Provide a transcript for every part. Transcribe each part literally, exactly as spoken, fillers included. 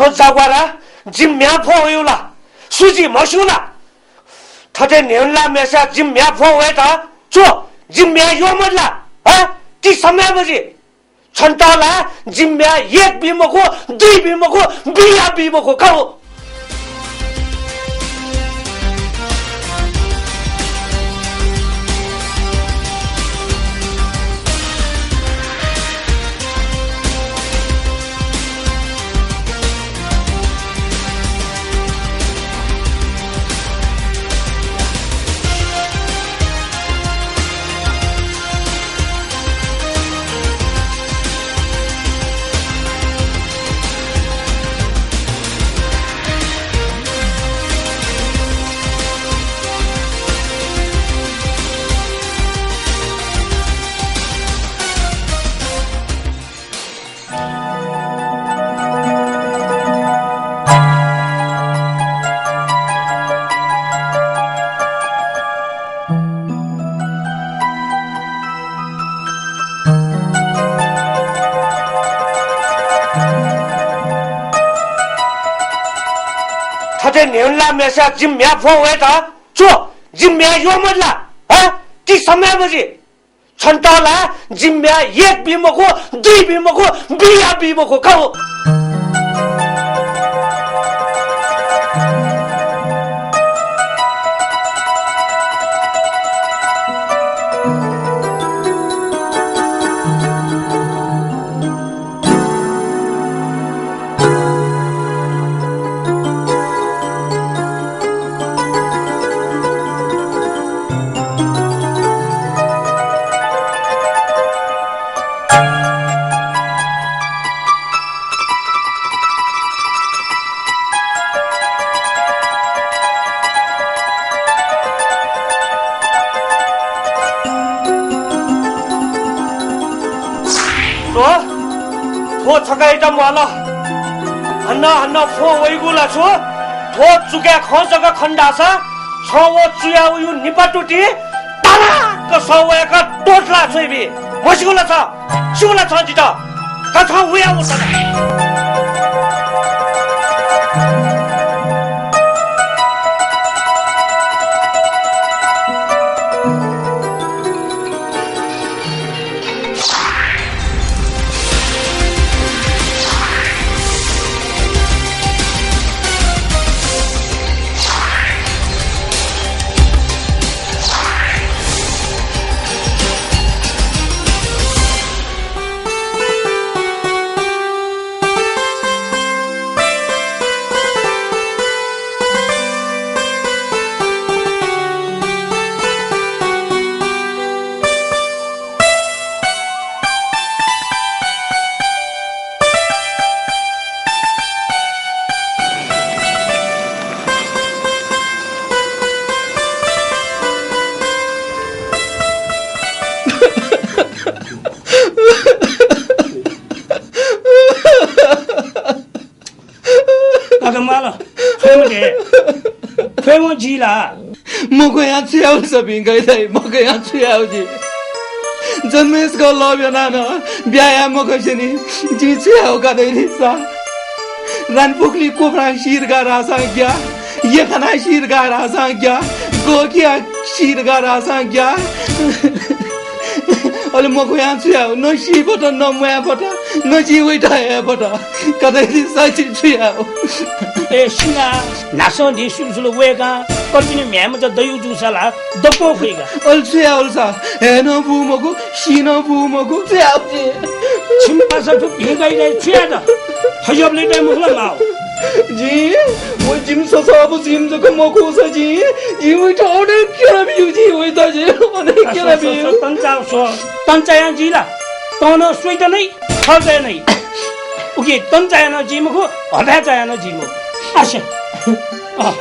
जाग्वारा, जिमि म्ह्याय् फ्वं वयु ला? सु जुइ म्हस्यू ला? थथे न्ह्यःने लाःम्हय्‌सिया जिमि म्ह्याय् फ्वं वयेत छु जिमि म्ह्याय् यःम्ह ला? हँ? ति समय् मजि। छन्त ला जिमि म्ह्याय् एक बी मखु, दुई बी मखु, बिया बी मखु, खः। थथे न्ह्यःने लाःम्हय्‌सिया जिमि म्ह्याय् फ्वं वयेत छु जिमि म्ह्याय् यःम्ह ला? हँ? ति समय् मजि। छन्त ला जिमि म्ह्याय् एक बी मखु, दुई बी मखु, बिया बी मखु, खः। स्व, थ्व छकः इटा म्वाल। हानं हानं फ्वं वइगु ला छु? थ्व चुकय् खँ जक खन धाःसा छं व चुयावयु निपा तुति तलाक सः वय्‌क त्वःतला छ्वइबी। म्हस्यूगु ला छ? स्यूगु ला छं जितः? का छं वया वल का। काका माल, ख्वय् मते। ख्वय् मते जि ला। मख्वयां छु याये सपिं गय् दाइ, मख्वयां छु याये जि। जन्मेस ग लब याना न, ब्याया मखसनि, जि छु याये का दाइ लिसा। रानपुखली कोफ्रां शिर गारासां ग्या, यखना शिर गारासां ग्या, गोकिया शिर गारासां ग्या। अले मख्वयां छु याये, न सी फत, न म्वाये फत, न जि वइत हे फत। कतै सा जि छु याये? ए, सिना, न्हासं धिं सुलुसुलु वय्‌कां कतिनि म्ह्याय्‌मचा दयु जूसा ला दक्वं खुइका। अले छु याये अले सा? हे नं बू मखु, सी नं बू मखु, छु याये जि? छिमि पासा थु भिं गाइ गाइ छु याये त? थज्याःबलय् तये मखु ला माव? जि, व जिमि ससःबु जिमि जक मखुसा जि, जि वइत अनेक केरा बियु जि वइत जि, अनेक केरा बियु। तंचा स्व, तंचायां जि ला, तं नं स्वइत नै, थःचाया नै। उकी तंचाया नं जि मखु, हथाय्‌चाया नं जि मखु। आसे। अँ।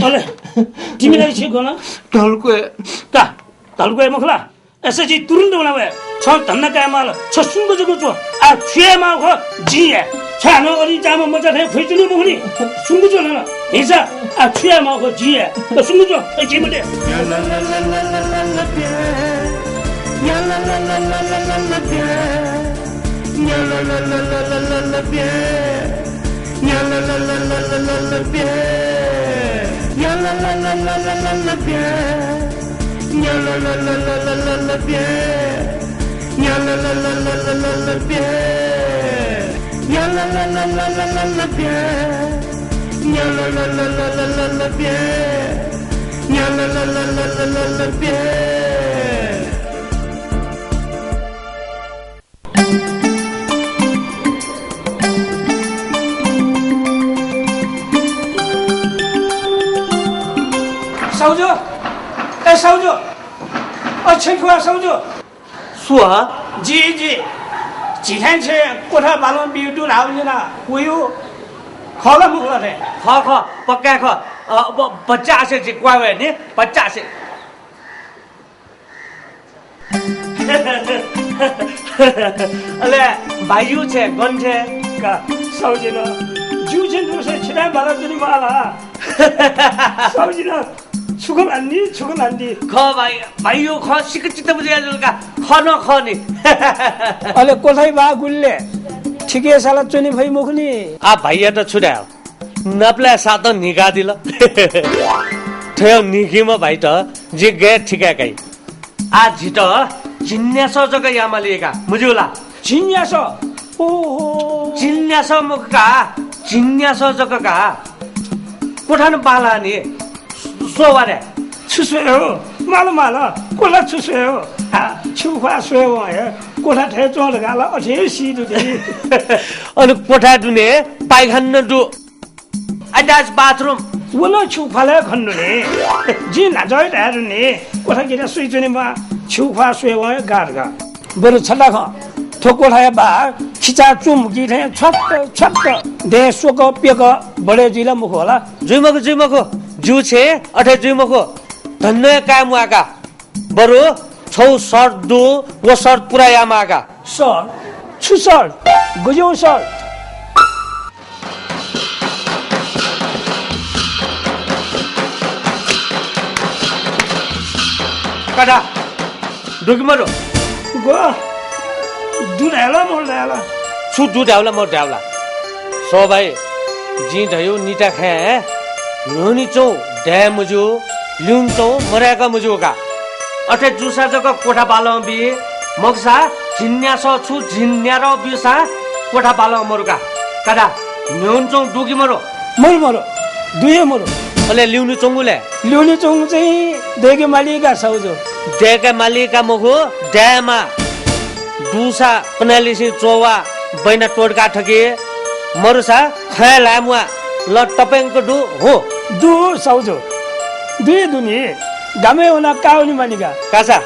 अले, तिमिलाई छि गन? धल्क्वय्। का, धल्क्वय् मखु ला? अय्सा जि तुरुन्त वना वये। छं धन्दा काये माल, छ सुम्क जक च्वँ। आः छु याये माःगु खः, जिं याये। छ हानं अरिंचाःम्ह मचा थें फुइच्वनी मखुनि। सुम्क च्वँ थन। हिंसा, आः छु याये माःगु खः, जिं याये। ल सुम्क च्वँ, थ्व जि मते। साउजु, ए साउजु, अ छेँ थुवा साउजु। सु ह? जि, जि। झी थें छेँ क्वथा बालं बीगु दु धाःगु जिं वयागु। खः ला मखु ला थें? खः, खः, पक्का खः। अ, ब-, बच्चासे जि क्वय् वये नि, बच्चासे। अले भाइयु छेँ गन थें? का, साउजिन, जिउ छेँ दुसे छिथाय् बाला च्वने म्वाः ला? साउजिन, छुक लान्दी, छुक लान्दी। खः भाइ, भाइयु खः, सिक चित्त बुझे जुल का, खः न खः नि। अले क्वथाय् बाः गुलि ले, थिके साला च्वने फइ मखुनि। आ भाइयात छु धाये? नापलाये सातं न्हिकादिल। थय् न्हिकीम्ह भाइत जिं गय् थिकाय् काइ? आ झीत झिंन्यासः जक यायेमाली का, मज्यू ला? झिंन्यासः? ओहो। झिंन्यासः मखु का, झिंन्यासः जक का। क्वथा नं बांलाः नि, स्वः वा रे। छु स्वये हो? माल, माल, क्वथा छु स्वये हो? आ, छिगु ख्वाः स्वयेवं हे क्वथा थथे च्वं धकाः ला अथे हे सी दु नि। अन क्वथा दुने पाइखाना नं दु। Attached bathroom। व नं छिगु ख्वालय् खने दु नि। जिं न्हाचः हे धयादु नि, क्वथा किता स्वयाच्वने म्वाः, छिगु ख्वाः स्वयेवं हे गाः धकाः। बरु छता खँ, थ्व क्वथाया बाः खिचा चुम्की थें छ्वाक्क छ्वाक्क दँय् स्वक प्यक बढे जुइ ला मखु होला? जुइ मखु, जुइ मखु। जिउ छेँ अथे जुइ मखु। धन्दा काये म्वाः का। बरु छगू शर्त दु, व शर्त पूरा याये म्वाः का। शर्त? छु शर्त? गज्याःगु शर्त? का धा, दु कि मदु? ग्व? दु धाये ला मदु धाये ला? छु दु धाये ला मदु धाये ला? स्व भाइ, जिं धयागु निता खँय् न्ह्यःने च्वंगु दाये मज्यू, लिउने च्वंगु मदाय्क मज्यू का। अथे जूसा जक क्वथा बालं बी, मखुसा झिंन्यासः छु झिंन्यादँ ब्यूसां क्वथा बालं मदु का। का धा, न्ह्यःने च्वंगु दु कि मदु? मदु, मदु। दु हे मदु। अले लिउने च्वंगु ले? लिउने च्वंगु चाहिँ दय्के माली का साउजु। दय्के माली का मखु, दायेमाः। दुसा कन्हय्‌लिसें च्ववा, बैना त्वःता थकी। मरुसा खँय् लाये म्वाः, लँ तप्यंक दु, हुँ। दु साउजु। दु हे दु नि। गामय् वनाः का वने माली का। कासा,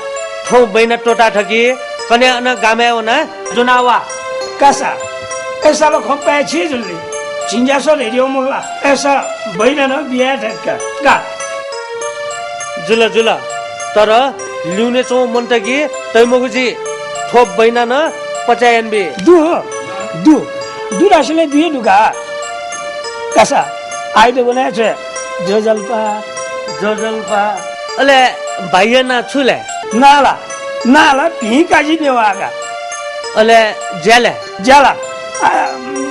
थौं बैना त्वःता थकी, कन्हय् अन गामय् वनाः ज्वना वा। कासा, अय्‌सा ला खँ पाय्‌छि जुल नि। झिंन्यासः धयादिउ मखु ला? अय्‌सा बैना नं बिया थकी का। का। जुल, जुल। तर लिउने च्वंगु मनूत कि तइ मखु जि। थ्व बैना नं पचा यानाबी। दु हो, दु। दु धासेंलि दु हे दु का। कासा, आइत वने छ्वये। ज्वजलपा। ज्वजलपा। अले भाइया नां छु ले? नां ला? नां ला भिंकाजि नेवाः का। अले ज्या ले? ज्या ला? आ,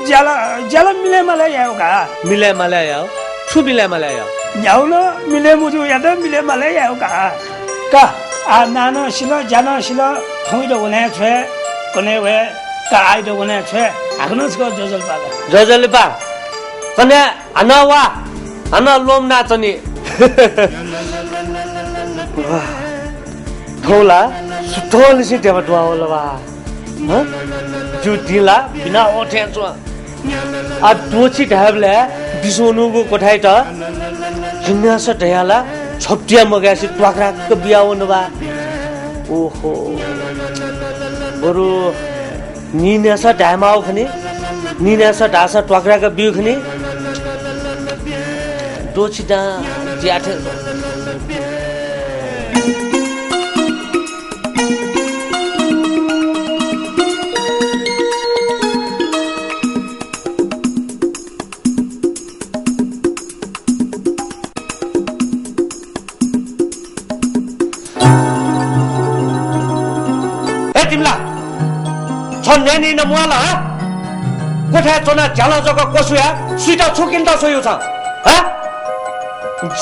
ज्या ला, ज्या ला मिलय् मालय् यायेगु का। मिलय् मालय् यायेगु? छु मिलय् मालय् यायेगु? न्ह्यागु नं मिलय् मजूगुयात मिलय् मालय् यायेगु का। का, आ, नां नं सिल, ज्या नं सिल, थौंइत वने छ्वये, कन्हय् वये, का आइत वने छ्वये, हाकनं छकः ज्वजलपा का। ज्वजलपा। कन्हय् हानं वा, हानं ल्वःमनाच्वनी। वाह, थौं ला सुथंनिसें ध्यबा दुहां वल वा। हँ? जिगु दिं ला बिना ओथें च्वं। आ, द्वःछि धायेबलय् बिस्युं वनूगु क्वथायात झिंन्यासः धयाः ला छप्तिया मगायेसे त्वाक्राक्क बिया वन वा। ओहो। बरु नीन्यासः धायेमाःगु खनी, नीन्यासः धाःसा त्वाक्राक्क ब्यू खनी। द्वःछि दां ज्या थें। अ, न्हय्‌न्हय्‌नं म्वाल, हँ? क्वथाय् च्वनाः झ्यालं जक क्वछुया, सुइत छु किन्त स्वयू छं, हँ?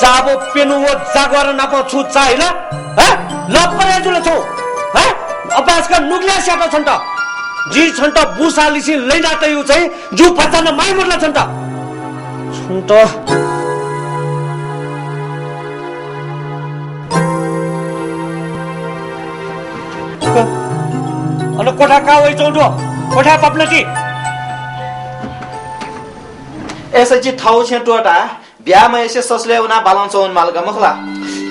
जाबो प्यन्हु व जाग्वार नाप छु चाःहिल, हँ? लप्परे जुल छु, हँ? अपाय्‌सकं नुगलय् स्यात छन्त। जिं छन्त बूसालिसिं लइना तयू चाहिँ जि भचा नं माइ मदुला छन्त। छन्त अन क्वथा का वइच्वंगु दु, क्वथाय् पापलति। अय्‌सा जि थःगु छेँ त्वःताः ब्याहा मयासें ससलय् वनाः बालं च्वंवनेमाल का मखु ला?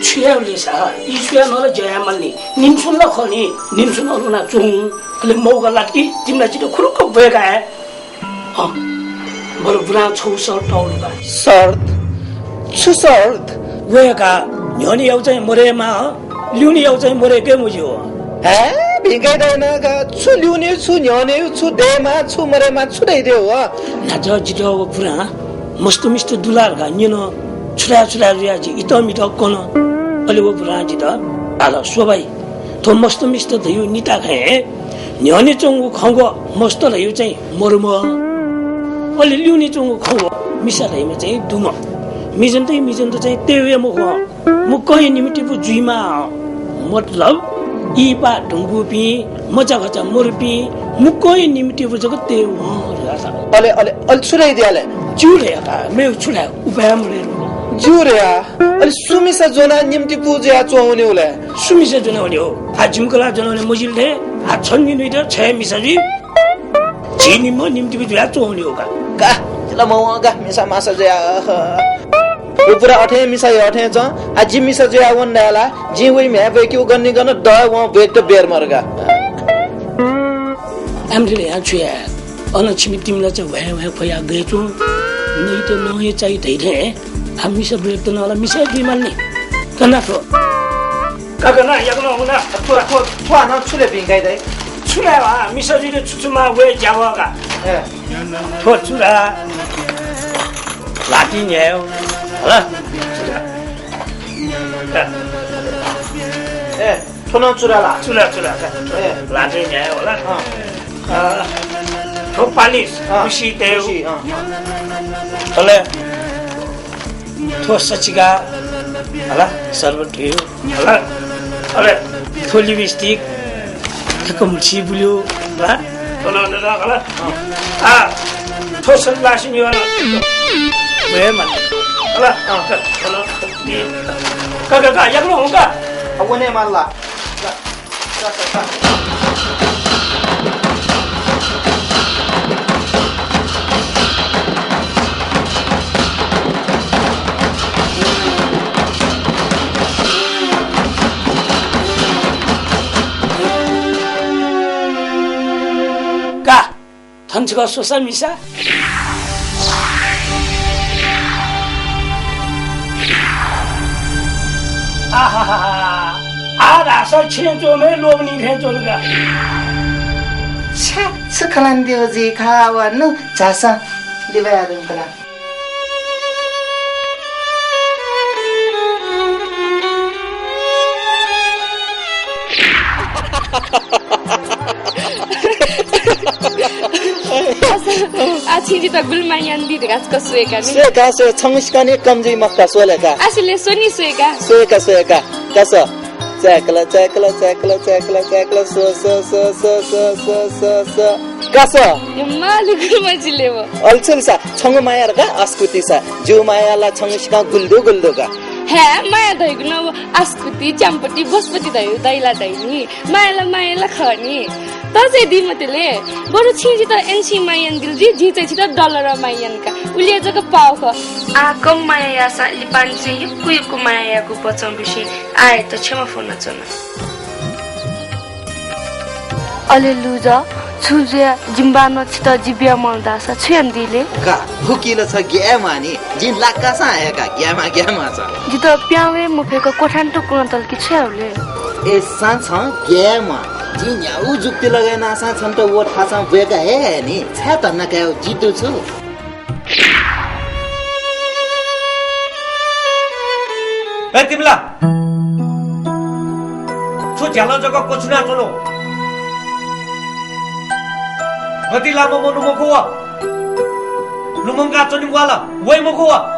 छु याये लिसा, ई छु याये नं ला ज्या यायेमाल नि। निम्हसिनं ला खः नि, निम्हसिनं ला वनाच्वं। अले मौका लात कि तिमिला जितः खुरुक्क ब्वय्‌का हे। अँ, बरु बुरां छगू शर्त तःगु दु का। शर्त? छु शर्त? वय्‌का न्ह्यःने याउ चाहिँ मदयेमाः, ल्यूने याउ चाहिँ मदय्‌के मज्यू। हे, भिंकाइ दाइ नं का, छु ल्यूने, छु न्ह्यःने, छु दयेमाः, छु मदयेमाः, छु धयादियो व? न्हाचः जितः व बुरां मस्त मिस्त दु ला धकाः न्यन। छु धाये छु धाये जुयाः जि इतःमितः कन। अले व बुरां जितः धाल, स्व भाइ, थ्व मस्त मिस्त धयु निता खँय् न्ह्यःने च्वंगु खँग्वः मस्त धयु चाहिँ मरुम्ह। अले ल्यूने च्वंगु खँग्वः मिसा धइम्ह चाहिँ दुम्ह। मिजंतय् मिजंत चाहिँ तयेवये मखु। मुक्कं हे निम्हतिपु जुइमाः। मतलब, इहिपा धुंकूपिं, मचाखचा मरुपिं मुक्कं हे निम्हतिपु जक तयेवं धकाः धाल। अले, अले, अले छु धयादिया ले? ज्यू धया का, मेगु छु धाये, उपाय मदये धुंकल। ज्यू धया, अले सु मिसा ज्वनाः निम्हतिपु जुयाच्वंवनेगु ले? सु मिसा ज्वनावने हो? आ, जिमि कलाः ज्वनावने मजिल थें, आ, छन्हु निन्हुइत छय् मिसा जुइ। झी निम्ह निम्हतिपु जुयाच्वंवने हो का। का, जिला मवं का, मिसा मासा जुया, अह। उ बुरा अथें मिसा यःथें च्वं, आ, जि मिसा जुया वन धाये ला, जिं वइ म्ह्याय् ब्वय्‌के उ गन नि गन दः वं ब्वय्‌केत बेर मरु का। आम्थे ले यां छु याये? अन छिमि तिमिला चाहिँ ह्वाँय् ह्वाँय् ख्वया गय् च्वं। नइत नं हे चाइ धइ थें। आ मिसा ब्वय्‌केत नं ला मिसा हे जुइमाल नि। कना थ्व। का कना, याकनं हुना। थ्व, थ्व, थ्व हानं छु ले भिंकाइ दाइ? छु ले वा, मिसा जुइत छु छु माः वये ज्यावः का। ए। थ्व चुरा। ल्हातिइ न्ह्याये हो। हला? ए। थ्व नं चुरा ला? चुरा, चुरा, का। ए। ल्हातिइ न्ह्याये होला। अँ। अ, थ्व पालिस, अँ, खुसी तयेगु। खुसी, अँ। अले थ्व सचिका, हला, सर्वन्ट हला। अले थ्व लिपस्टिक, थ्व मुछी ब्लू, हला। थ्व नं, नं, हला। अँ। आ, थ्व सनग्लास नि, हला। वये माल। हला। अँ। थ्व नं। का, का, का, याकनं हुँ का। अब वने माल ला। का। थन छकः स्वसा मिसा। आहाहा, आः धाःसा छेँ च्वंम्ह लोभनी थें च्वन का। छ्या, छु खँ ल्हानादियो जुइ खः व नु झासँ लिबाया धुंकल। आ, छिं जितः गुलि माया यानादी धकाः छकः स्वये का नि। स्वये का, स्वये, छंगु सिक्क नि कम जुइ मखु का, स्वये का। आसे ले स्वनि, स्वये का। स्वये का, स्वये का, का स्व। चय्‌कल, चय्‌कल, चय्‌कल, चय्‌कल, चय्‌कल, स्व, स्व, स्व। का स्व। यम्मा लुगु मजिले व। अले छु ले सा, छंगु माया धकाः अस्कुति सा। जिगु माया ला छंगु सिक्क गुलि दु, गुलि दु का। हे, माया धइगु नं व अस्कुति, च्याम्पति, बसपति धइगु दइ ला दइ नि। माया ला माया ला खः नि। तःसि दी मते ले। बरु छिं जितः एनसी माया यानादिल जुइ, जिं चाहिँ छितः डलर माया याना का। उलि जक पाव खः। आः कम माया याःसां लिपा निसें यक्व यक्व माया यायेगु बचं बिसें आः हे त क्षमा फ्वनाच्वना। अले लुजः, छुं जुयाः जिमि बानं छितः जि बियामल धाःसा छु यानादी ले? का, हुकिल छ ग्याये म्वाः नि। जिं लाक्कासां हये का, ग्यायेमाः, ग्यायेमाः छ। जितः पिहां वये मफय्क क्वथाय् तुं कुनातल कि छु याये ले? अय्सां छं ग्याये म्वाः। जिं न्ह्यागु जुक्ति लगय् यानासां छन्त व थासं ब्वय्का हे हये नि। छाय् धन्दा कायेगु जि दु छु? ए तिमिला, छु झ्यालं जक क्वछुना च्वनु? गति लाःम्ह मनू मखु व। लुमंका च्वनीम्ह ला वइ मखु व।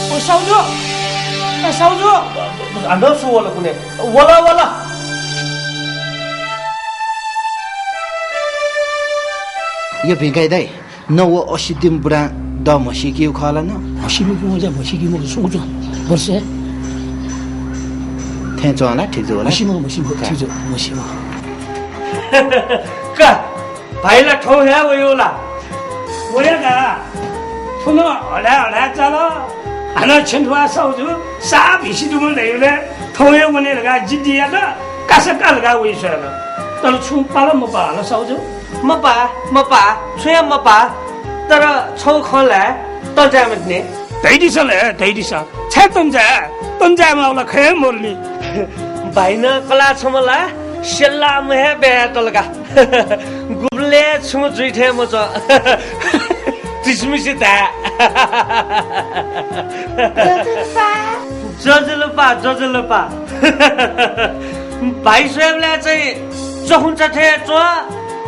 ओ साउजु, ए साउजु। हानं सु वल कुने? वल, वल। या भिंकाइ दाइ, न व असी दिम बुरां द म्हसीकिउ खः ला न? असी दिम बुरां द म्हसीकिउ मखु, सुगु च्वं। वर्ष हे? थें च्वं ला, ठीक जू ला? म्हसी मखु, म्हसी मखु, का। ठीक जू, म्हसी मखु। का, भाइ ला थौं हे वयो ला? वया का। थुन हला हला चाल। हानं छेँथुवा साउजु, साप हिसि दुम्ह धइबलय् थौं हे वने धकाः जिद्दी यात, कासा का धकाः वइ स्वयात। तर छुं पाल मपाः हला साउजु। मपाः, मपाः, छुं हे मपाः, तर छौ खँ ला तंचाय् मतिनि। धइदिसँ ले, धइदिसँ। छाय् तंचाय्, तंचाय् माः ला खँ हे मदुनि। भाइनं कलाः छम्ह ला सेल्लाम्ह हे ब्याहा यात ला का। गुबलय् छुं जुइ थें मच्वं। झिसमिसे धाये। ज्वजलपा। ज्वजलपा, ज्वजलपा। भाइ स्वयेबलय् चाहिँ चखुंचा थें च्वं,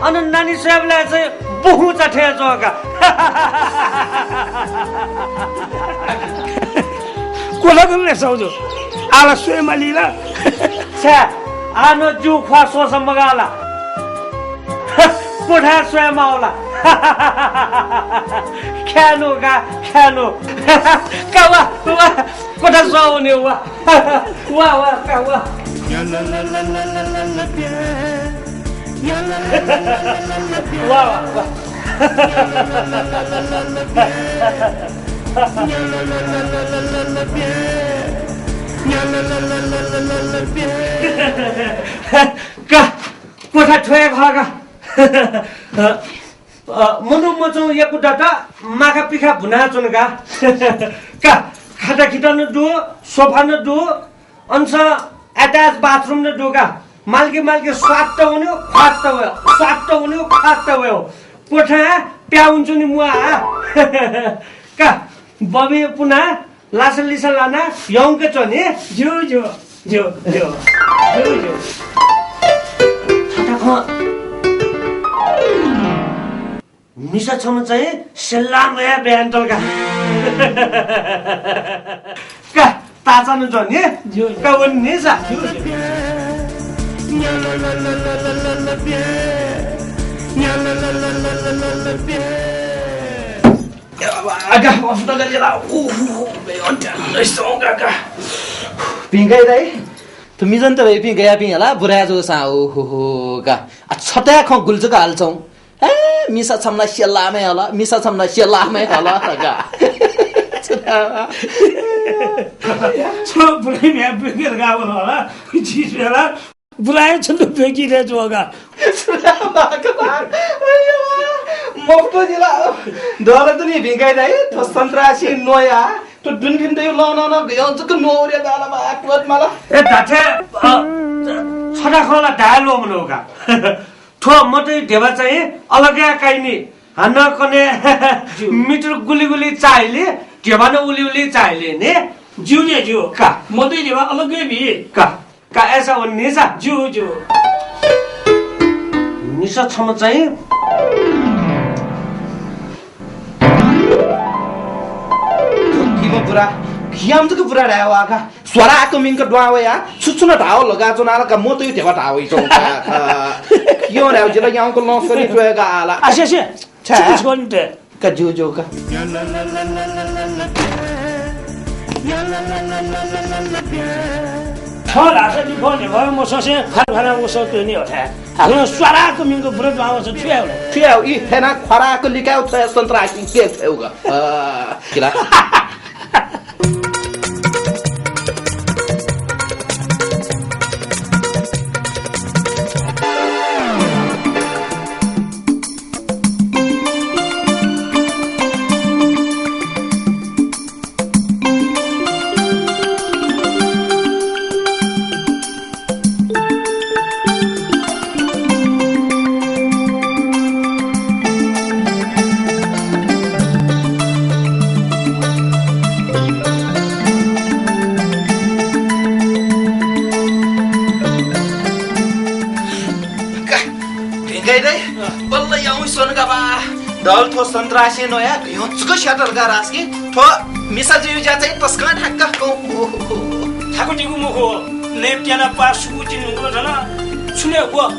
अन नानी स्वयेबलय् चाहिँ बखुंचा थें च्वं का। क्वथाकल ले साउजु, आः ला स्वये माली ला? छ्या, आः नं जिगु ख्वाः स्वःसा मगाः ला? क्वथाय् स्वये माः ला? ख्यानो का, ख्यानो। का वा, वा, क्वथा स्वः वने वा। वा, वा, का वा। वा, वा, वा। का, क्वथा थ्व हे खः का। अ, मनू मच्वं यक्व दत, माखा पिखा भुनाच्वन का। का, खाटाखिटा नं दु, सोफा नं दु, अनसं attach bathroom नं दु का। मालकी मालकी स्वात्त वन्यो, ख्वात्त वयो, स्वात्त वन्यो, ख्वात्त वयो। क्वथाय् प्याः वंच्वनी म्वाः। का, बबे पुना लासा लिसा लाना यंके च्वने। ज्यू, ज्यू, ज्यू, ज्यू, ज्यू, ज्यू। थथा खँ। मिसा छम्ह चाहिँ सेल्लाम्ह हे ब्याहा यानातल का। का, ताःचा नं ज्वने। ज्यू, ज्यू। का वने नि सा। ज्यू, ज्यू। आगा, अफुता गजेला। ओहो, बे अन्त्य नइसं गागा। भिंकाइ दाइ, थ्व मिजंत भइपिं गयापिं हला, बुराया जूसां, ओहो, गा। आ, छताय् खँ गुलि जक हालाच्वं। ए, मिसा छम्ह ला सेल्लाम्ह हला, मिसा छम्ह ला सेल्लाम्ह हला, गा। छ बुराइ म्ह्याय् बुइके धकाः वल हला, झी स्वेला। बुराइ छन्त ब्वय्की थें च्वं का। सुला भाग भाग। अय्यो, मखुत जिला। दल तुनि भिंकाइ दाइ, थ्व सन्त्रासी नोया। थ्व दुनिफिन्त यु लं नं नं गयं जक नोरे दाला मा आत्वत माला। ए, धाथे, अ, छता खँ ला धाये ल्वःमन का। थ्व मतै ध्यबा चाहिँ अलगय् काइनि। हानं कने ज्यू। मिटर गुलि गुलि चाहिलि, ध्यबा नं उलि उलि चाहिलि नि। ज्यू ने ज्यू। का। मतै ध्यबा अलगय् बी। का। का, अय्सा वने नि सा। ज्यू, ज्यू। निसा छम्ह चाहिँ। धिबा बुरा, खियाम जक बुरा धाये वा का। स्वाराक मिंक दुहां वया, छु छु नं धाव लगा च्वना ला का, मोतयु धेबा धाव इचौ का। खियो न्याव जिला याउँक लँ सनी च्वय्‌का आला। आसे, आसे। छा। छु छु न्ते। का ज्यू ज्यू का। छ धाःसा जिं थ्व न्ह्यब्वया मसंसे फार फार वसः त्वनी हथाय्। हाकनं स्वाराक मिंक बुरा दुहां वःसा छु याये? छु याये? ई थेना ख्वाराक लिकायु थ्वया सन्त्रासी के थेउ ग। अ, किला। का, भिंगै दइ, बल्ल याउँ स्वनका बा। दल थ्व सन्त्रासी नया भियौँ चुक स्यातर का राजकी। थ्व मिसा जुयु ज्या चाहिँ तस्कं ढाक्क कौ। थाकुतिगु मुखु, नयेप्त्याना पा सुकुति नुगु धन, छुने व।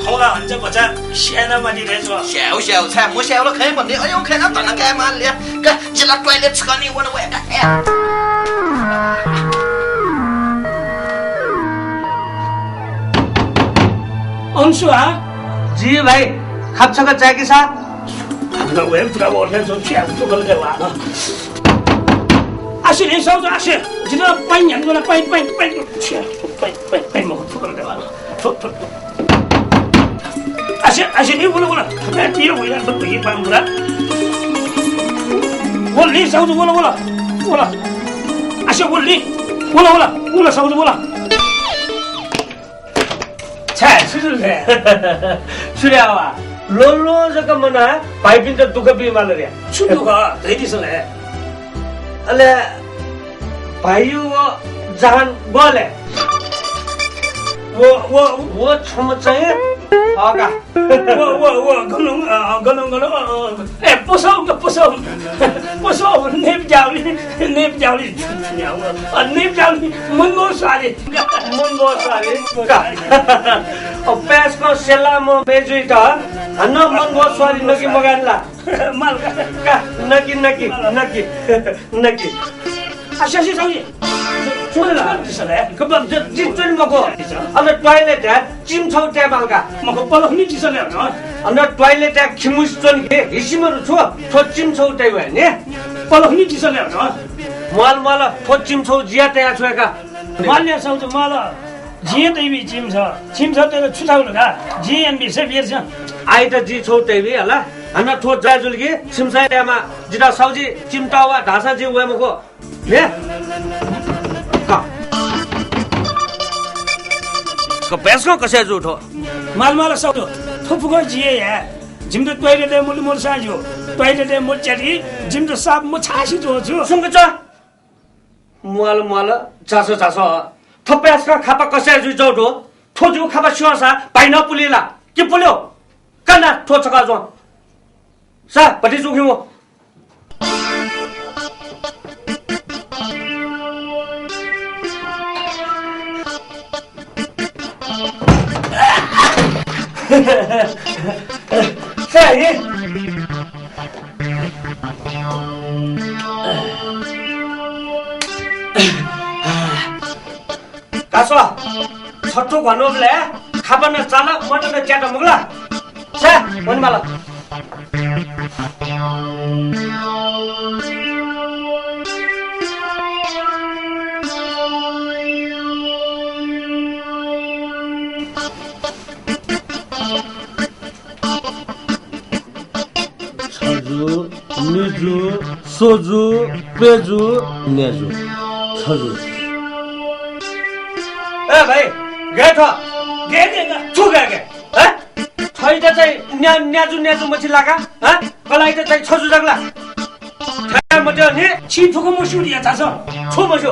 थौला हन्च बचा, स्याना माली रे जो। स्याउ, स्याउ, छाय्, म स्याउ ल खै भन्ने, अयौ खै न धन काय माल ल्या। का, जिला toilet छकनी वन वया का। अंशु, हाँ? जी भाइ, खाप छक चाय्‌के सा? खाप न, वय् पुरा ओर्ने जो क्या उठो कर देवा। आसे, ए, साउज, आसे। जितना पाइन, हम दोना पाइन, पाइन, पाइन। क्या, पाइन, पाइन, पाइन, मखु, थुकर देवा। थु, थु, थु। आसे, आसे, ए, बोला, बोला। ए, तियो, बोला, बोला, ये पान, बोला। बोल, ले, साउज, बोला, बोला। बोला। आसे, बोल, ले। बोला, बोला, बोला, साउज, बोला। छाय्, छु छु रे? छु रे आवा? ल्वँ ल्वँ जक मनाः भाइपिन्त दुःख बी माल रे। छु दुःख? धैदिसँ ले। अले भाइयु व जहान ग्वले? व, व, व छम्ह चाहिँ हका। व, व, व गनं, अ, गनं, गनं, अ, अ, ए, पसौ, पसौ, पसौ, नेप जाउली, नेप जाउली, अ, नेप जाउली, मनभर स्वारी। मनभर स्वारी। का। अ, प्यासकं सेला म मेजुइत, हानं मनभर स्वारी नकि मगान ला? माल का। का, नकि, नकि, नकि, नकि। आ, शशि साउजी। सुन न। दिसँ ले। कबम, ज-, जिं च्वने मखु। अन toilet हे चिम छौ तये माल का। मखु, पलख नि दिसँ ले न। अन toilet हे खिमुस च्वन के, हिसिम रु छु, थ्व चिम छौ तये वये नि। पलख नि दिसँ ले न। म्वाल, म्वाल, थ्व चिम छौ जिया तया छ्वये का। म्वाल या साउजी, म्वाल। जिं तइबी चिम छ। चिम छ तयेत छु थाकु का? जिं एमबी से बियर छ। आइत जिं छौ तइबी हला। हानं थ्व जाय् जुल कि छिमिसं यायेमा। जितः साउजी चिम तावा धाःसा जिं वये मखु। ने? का। क प्यासकं कसे जू थ्व? माल माल साउजी। थ्व फुक्कं जिं हे याये। जिमित toilet हे मुल मुल सां ज्यू। Toilet हे मुल च्याति। जिमित साप मछासि ज्वं छु। सुंक च्व। म्वाल म्वाल, झासँ झासँ। थ्व प्यासकं खापा कसे जुइ जू थ्व? थ्व जू खापा स्यंसा भाइ नं पुली ला? कि पुल्यो? कना थ्व छकः ज्वं। सा, भति जू खिउ। सा, हे। का स्व, छथु घ्वानबलय् खापा नं चाल, मत नं च्यात मखु ला? छ्या, वनेमाल। छजु, निजु, स्वजु, प्यजु, न्यजु, छजु। ए भाइ, गय् थ्व? गय् गय् का? छु गय् गय्? हँ? थ्वइत चाहिँ न्या-, न्याजु न्याजु मछि लाका? हँ? कलाइत चाहिँ छजु जक ला? थ्या मत्यो नि? छि फुक्क मस्यू नि या झासँ। छु मस्यू?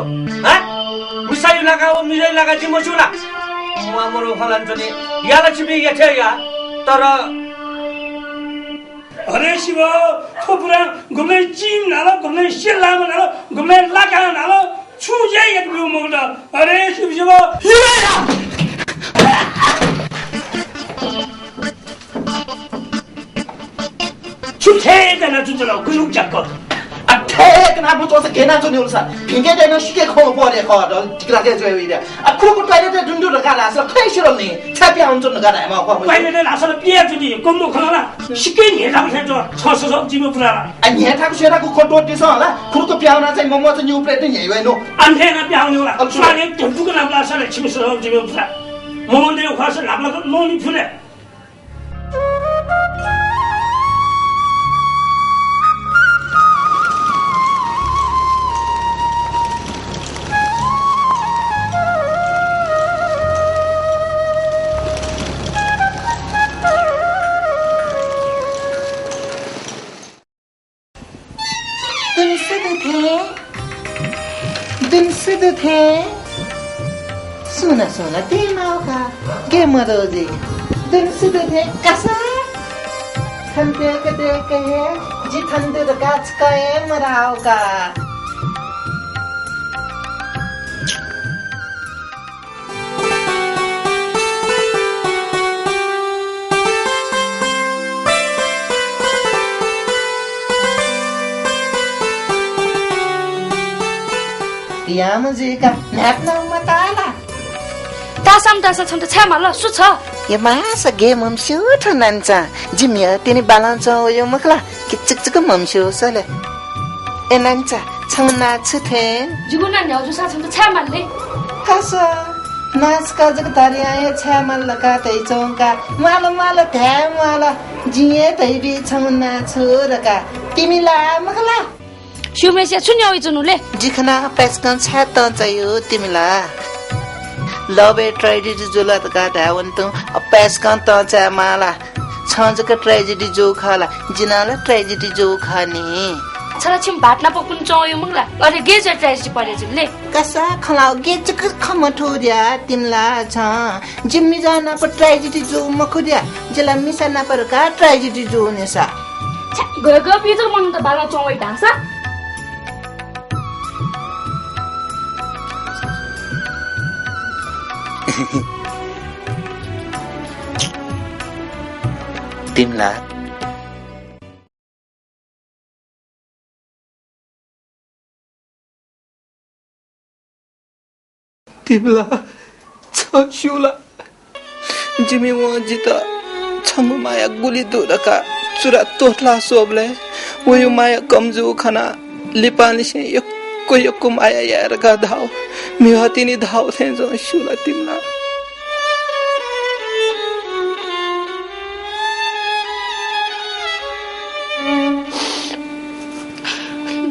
हँ? मिसायु लाका व मिजयु लाका जि मस्यू ला? म्वामरो फलान च्वनी। या ला छिपिं यथे या। तर हरे शिव, थ्व पुरा गुबलें चिं न्हाल, गुबलें सेल्लामा न्हाल, गुबलें लाका न्हाल, छुं ज्या यात ब्यू मखुत। हरे शिव शिव। छु ठेक याना च्वंगु ला, गुलुक ज्याक। आ, ठेक याना च्वंसा गेना च्वने उलसा। भिंके देन सिके खँ परे खः, द, टिकला के जोइ विद्या। आ, खुरुकु toilet दुन्डु धकाः धाःसा खै सिरल नि। छापि आउन च्वन धकाः धायेमा खः। Toilet धाःसा पिया जुति, कम खला। सिके न्हे थाकु छें च्वं, छ ससब जिमि पुरा ला। आ, न्हे थाकु छें थाकु खँ दोत दिसँ ला। खुरुकु पियाउना चाहिँ मम्मा चाहिँ न्यू plate न्हे वइनु। आन्थे ना पियाउनु ला। अच्छा। साले धुपुक नापला साले छिमि ससब जिमि पुरा। मम्मा दे खस नापला मम्मी फुले। दुन्सु दुथें, दुन्सु दुथें। सुन सुन तेमाउ का, गे मदो जि। दुन्सु दुथें कासा। थन्ते कते कहे, जि थन्ते धकाः छकः हे मराउ का। याम जुइका न्हाय्पनं मताला। तासाम तासा छन्त छाय् माल, सु छ? ए मासा गे मम्स्यू थ्व नान्चा। जिमि तिनि बालं च्वं वयो मखला। किचुक चुक मम्स्यू सले। ए नान्चा, छंगु नां छु थें? जिगु नां न्ह्यागु जूसां छन्त छाय् माल ले? कासा, नां छकः जक धरियां हे छाय् माल धकाः धयाच्वंका। माल माल धाये माल। जिं हे धयाबी छंगु नां छु धकाः। तिमि ला मखला? स्यूम्हेसिया छु न्ह्यावइच्वनु ले? जि खनाः अपाय्सकं छाय् तं चायो तिमि ला? Love-य् tragedy जुल धकाः धायेवं तुं अपाय्सकं तं चाये माला। छं जक tragedy जू खः ला, जि नं ला tragedy जू खः नि। छ ला छिमि भाःत नाप कुने च्वं वयो मखला। अथे गे जुया tragedy परे जुल ले? कासा खँ ला गे जक खँ मथू द्या तिमि ला छं। जिमि मिजं नाप tragedy जू मखु द्या। जि ला मिसा नाप धकाः tragedy जू नि सा। छ्या, गय् गय् पिजल मनूत बालं च्वं वइ धाःसा। तिमि ला। तिमि ला, छं स्यू ला? जिमि वं जितः छंगु माया गुलि दु धकाः चुरा त्वथला स्वःबलय् वयो माया कम जूगु खनाः लिपांनिसें यक्व यक्व माया याये धकाः धाःगु। म्हिगः तिनि धाःगु थें जं स्यू ला तिमि ला?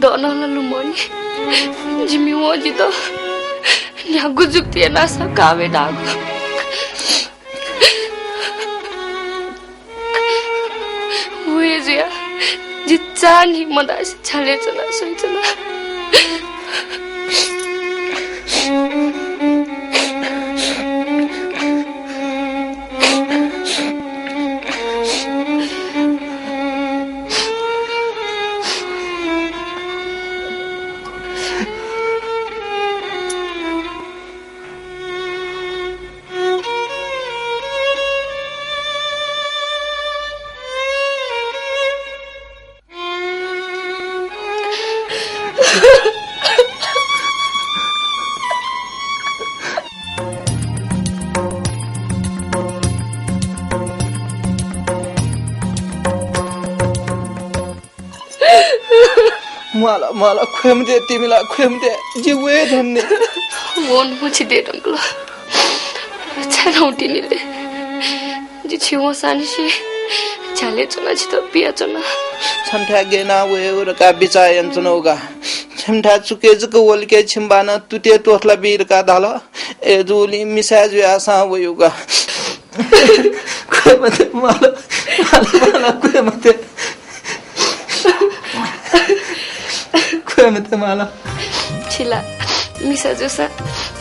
दँ नं ला लुमंनि। जिमि वं जितः न्ह्यागु जुक्ति यानाः सकाः वये धाःगु। व हे जुयाः जि चान्हि मदासे झ्यालय् च्वनाः स्वयाच्वना। म्वाल, म्वाल, ख्वये मते तिमि ला, ख्वये मते, जि वये धुन नि। वने मछि दय्‌धुंकल। छाय् नं तिनि ले? जि छि वंसांनिसें झ्यालय् च्वनाः छितः पियाच्वना। छन्थाय् गय् यानाः वये धकाः बिचाः यानाच्वनागु का। छिमिथाय् चुकय् जक वल कि छिमि बानं तुतिइ त्वथला बी धकाः धाल। अय्‌जूगुलिं मिसा जुयाःसां वयागु का। ख्वये मते, म्वाल, म्वाल, म्वाल, ख्वये मते। ख्वये मते, म्वाल। छि ला मिसा जूसां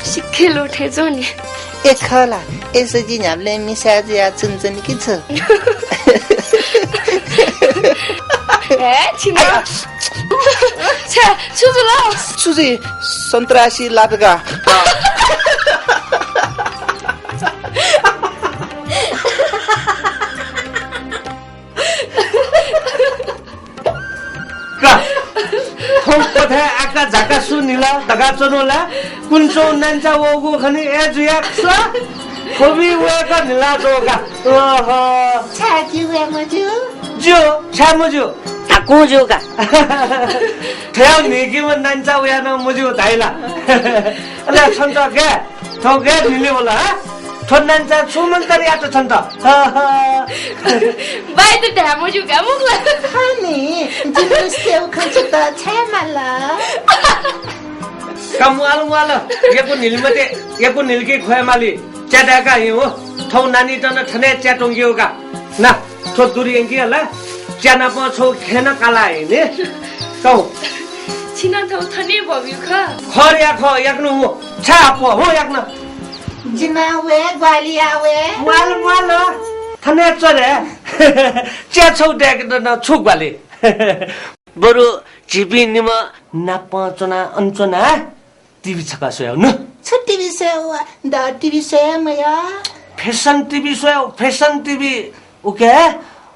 सिक्खे लोठे जोनी। ए खला, ए सजि न्ह्याबलें मिसा जुया चुनचुन कि छु? हे, छिन। छ्या, छु जुल? छु जुइ? सन्त्रासी लाटका। का। थौं कथाय् आका झाका सु न्हिला धका च्वनु ला? कुन्चो नान्चा वःगु खनि ए जुया छु? खोबी वय्‌क न्हिला च्वं का। ओहो। छाय् ज्यू वय् मज्यू? ज्यू, छाय् मज्यू? धाकुं ज्यू का। थ्वयां न्हिकीम्ह नान्चा वया नं मज्यू धाइ ला? अले छन्त के? थ्व गय् न्हिले वल, हा? थ्व नान्चा छु मन्तरयात छन्त? बाय् त धाये मज्यू का मुखला। खनि, जिमिगु स्यू खँ छन्त छाय् माल? का म्वाल म्वाल, यक्व न्हिले मते, यक्व न्हिलकी ख्वये माली। च्या दाय्‌का हि हो, थौं नानीत नं थन हे च्या त्वंकी हो का। ना। थ्व दुरी यंकी हला, च्या नाप छौ खेन काला हे ने। कौ। छिना थौ थने भव्यु ख। खर या ख, याकनु हो। छा प हो याकन। जिना वे, ग्वालिया वे। म्वाल, म्वाल। थने चरे। च्या छौ देक न छु ग्वाले। बरु झीपिं निम्ह नाप च्वना अन च्वना। टिभी छकः स्वयाउ नु। छु टिभी स्वयाउ? द टिभी स्वया मया। फेसन टिभी स्वयाउ, फेसन टिभी। उके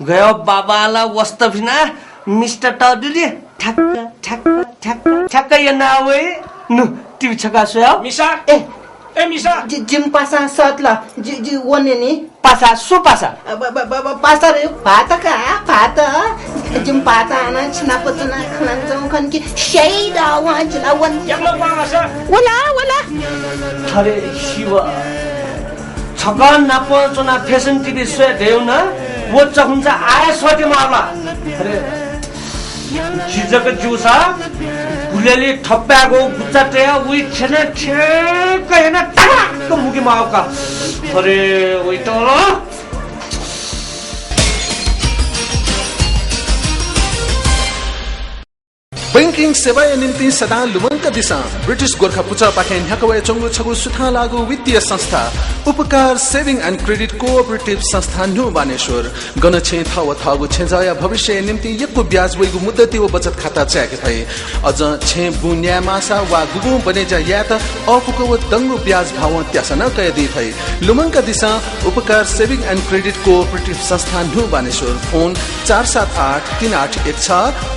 गयो बाबाला वस्त फिना मिस्टर तदुली ठ्याक्क, ठ्याक्क, ठ्याक्क, ठ्याक्क यना वइ। नु टिभी छकः स्वयाउ। मिसा। ए। ए मिसा। जि, जिम पासा सत ल। जि, जि वने नि। पासा, सु पासा? अ, ब, ब, ब, ब, पासा रे, भात का, भात। जिम भात आना छिना पचना खनान जौ खन कि शैदा वहाँ जिला वन। याकला पासा। वला, वला। अरे शिव। छकः नाप च्वना फेसन टिभी स्वये धयु न, व चखुंचा आय स्वते माला। अरे। जि जक ज्यूसा, गुलेली थप्प्यागु गुच्चा तया उइ छेने ठेक्क याना ठ्याक्क मुके माउका। अरे, वइ तल। बैंकिङ सेवाया निम्ति सदां लुमंकादिसँ। ब्रिटिस गोर्खा पुचःपाखें न्ह्याका वयाच्वंगु छगू सुथांलाःगु वित्तीय संस्था उपकार सेभिङ एन्ड क्रेडिट कोअपरेटिभ संस्था न्हू बानेश्वर। गन छेँ थः व थःगु छेँजःया भविष्यया निम्तिं यक्व ब्याज वइगु मुद्दती व बचत खाता चाय्के फइ। अझ छेँ बुँ न्याये माःसा वा गुगुं बनेज्या यायेत अःपुक व दंगु ब्याज भावं त्यासा नं कयादी फइ। लुमंकादिसँ उपकार सेभिङ एन्ड क्रेडिट कोअपरेटिभ संस्था न्हू बानेश्वर। फोन चार सात आठ तीन आठ एक छ,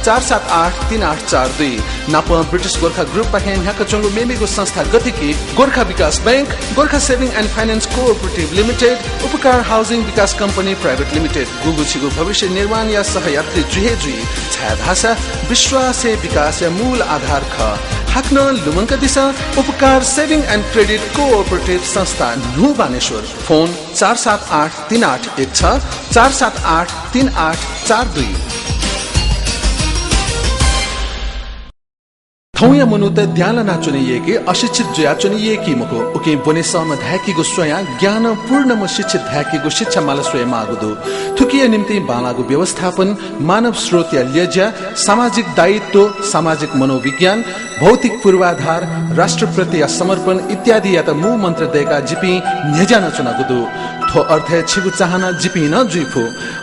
चार सात आठ तीन आठ चार दुई। नापं ब्रिटिस गोर्खा ग्रुपपाखें न्ह्याकाच्वंगु मेमेगु संस्था गथेकि Gorkha Bikas bank, Gorkha saving and finance cooperative limited, Upakar housing Bikas company private limited. गुगु छिगु भविष्य निर्माणया सहयात्री जुइ हे जुइ, छाय्धाःसा विश्वास हे विकासया मूल आधार खः। हाकनं लुमंकादिसँ उपकार सेभिङ एन्ड क्रेडिट कोअपरेटिभ संस्था न्हू बानेश्वर। फोन चार सात आठ तीन आठ एक छ, चार सात आठ तीन आठ चार दुई। थौंया मनूत द्यां लानाच्वने यय्के, अशिक्षित जुयाच्वने यय्की मखु। उकिं ब्वनेसःम्ह धाय्कीगु स्वयां ज्ञानं पूर्णम्ह शिक्षित धाय्कीगु शिक्षा माला स्वये माःगु दु। थुकिया निम्तिं बांलाःगु व्यवस्थापन, मानव स्रोतया ल्यज्या, सामाजिक दायित्व, सामाजिक मनोविज्ञान, भौतिक पूर्वाधार, राष्ट्रप्रतिया समर्पण इत्यादियात मू मन्त्र दय्काः जिपिं न्ह्यज्यानाच्वनागु दु। थ्व अर्थय् छिगु चाहना जिपिं नं जुइफु।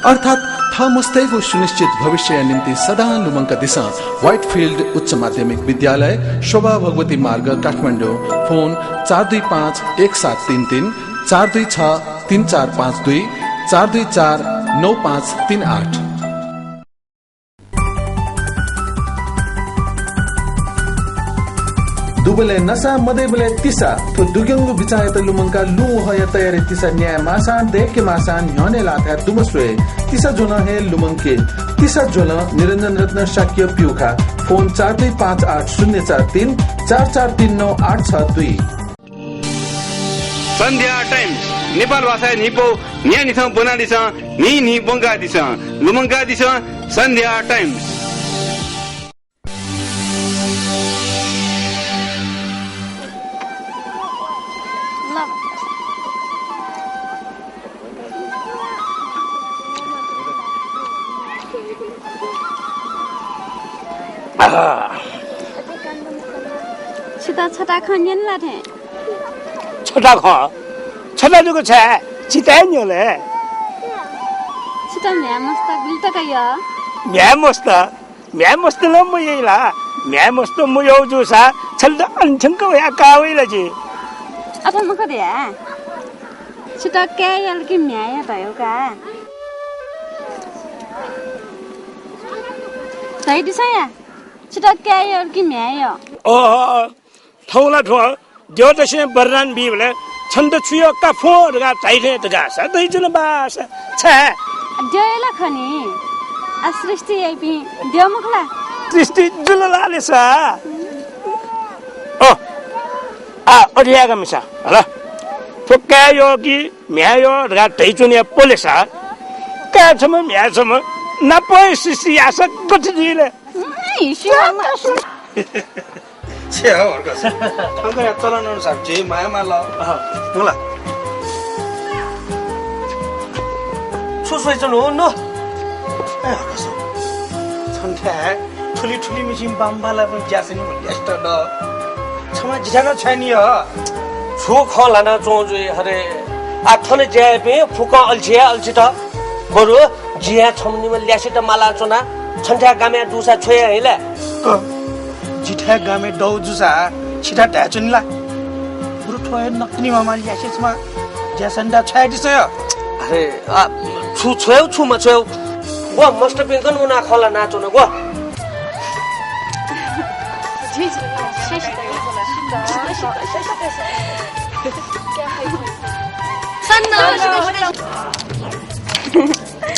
अर्थात् थः मस्तय्गु सुनिश्चित भविष्यया निम्तिं सदां लुमंकादिसँ। व्हाइटफिल्ड उच्च माध्यमिक विद्यालय, शोभा भगवती मार्ग, काठमाडौं। फोन चार दुई पाँच एक सात तीन तीन, चार दुई छ तीन चार पाँच दुई, चार दुई चार नौ पाँच तीन आठ। दुबलय् नसा, मदय्बलय् तिसा। थ्व दुग्यंगु बिचाःयात लुमंकाः लुँ व हया तयारी तिसा न्याये माःसां, दय्के माःसां न्ह्यःने लाःथाय् दुम्ह स्वये। तिसा ज्वलं हे लुमंके। तिसा ज्वलं निरञ्जन रत्न शाक्य प्यूखा। फोन चार दुई पाँच आठ शून्य चार तीन, चार चार तीन नौ आठ छ दुई। सन्ध्या टाइम्स, नेपाल भाषाया न्हिपौ न्हियान्हिथं ब्वनादिसँ, न्हिं न्हिं ब्वंकादिसँ, लुमंकादिसँ, सन्ध्या टाइम्स। छितः छता खँ न्यने ला थें? छोटा खः। छोटा जक छाय् चिताय् न्यँ ले। छितः म्ह्याय् मस्त गुलि तक यः? म्ह्याय् मस्त, म्ह्याय् मस्त नं मयइ ला? म्ह्याय् मस्त मयउ जूसा छन्त अन थ्यंक वयाः का वइ ला जि? अथे मखु धया। छितः काय् यः कि म्ह्याय् यः धयागु का। धयादिसँ या, छितः काय् यः कि म्ह्याय् यः? ओहो, थौं ला थ्व द्यःतय्सं वरदान बीबलय् छन्त छु यः का फ्वँ धकाः धाइ थें धकाः सा दइच्वन बासा छाय्? द्यः हे ला खः नि। आ सृष्टि याइपिं द्यः मखु ला? सृष्टि जुल ला ले सा? अ, आ, अथे याय् का मिसा, हला। थ्व काय् यः कि म्ह्याय् यः धकाः धाइच्वनेया पलेसा काय् छम्ह म्ह्याय् छम्ह नाप हे सृष्टि याःसा गथे जुइ ले? उम्, हिस्यू मामा। छे हो हर्कस। थंकया चलन अनुसार झी माया माल। अह। हुँ ला। छु स्वइच्वन हो न? ए हर्कस। छन्थ्या थुलि थुलि मिसिं बाम्बालापिं ज्यासनि ल्यासेत द। छमा जिथाय् नं छ्वयानि ह। छु खँ ल्हाना च्वं जुइ हरे। आ थन ज्याय्‌पिं फुक्कं अल्छि हे अल्छित। बरु जिं हे छम्ह निम्ह ल्यासेत माला च्वना। छन्थ्या गामय् दुसा छ्वया हिला। क, जिथाय् गामय् दौ जुसा छिथाय् धाय्‌च्वनि ला? बरु थ्व हे नकतिनि मामा ल्यासे छमा ज्यासन्दा छ्वयादिसँ। अरे, आ, छु छ्वयौ, छु मछ्वयौ? व मस्तपिं गन वना खला नाचो न, व।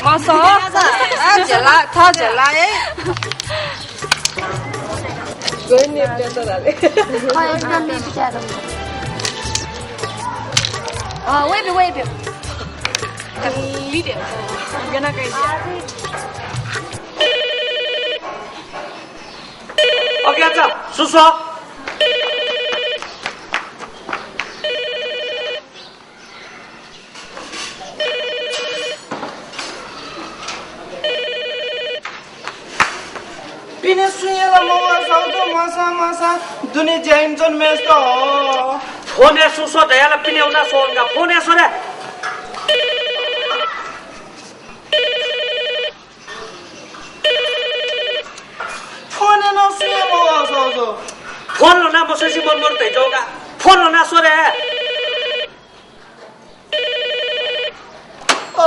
मस, आ, झेला, थ झेला, ए। अँ, वइबे, वइबे। अज्ञाचा, सुस्व। पिने सुं हे ला मवःसा, मसा, मसा, दुने ज्याइम च्वने मेस्त हो। फोनय् सुं स्व धयाला पिने उना स्वंका। फोनय् स्व रे। फोनय् नं सुं हे मवःसा। फोन ल्ह्वना मस्वइसे मर मर धइजौका। फोन ल्ह्वना स्व रे। अ,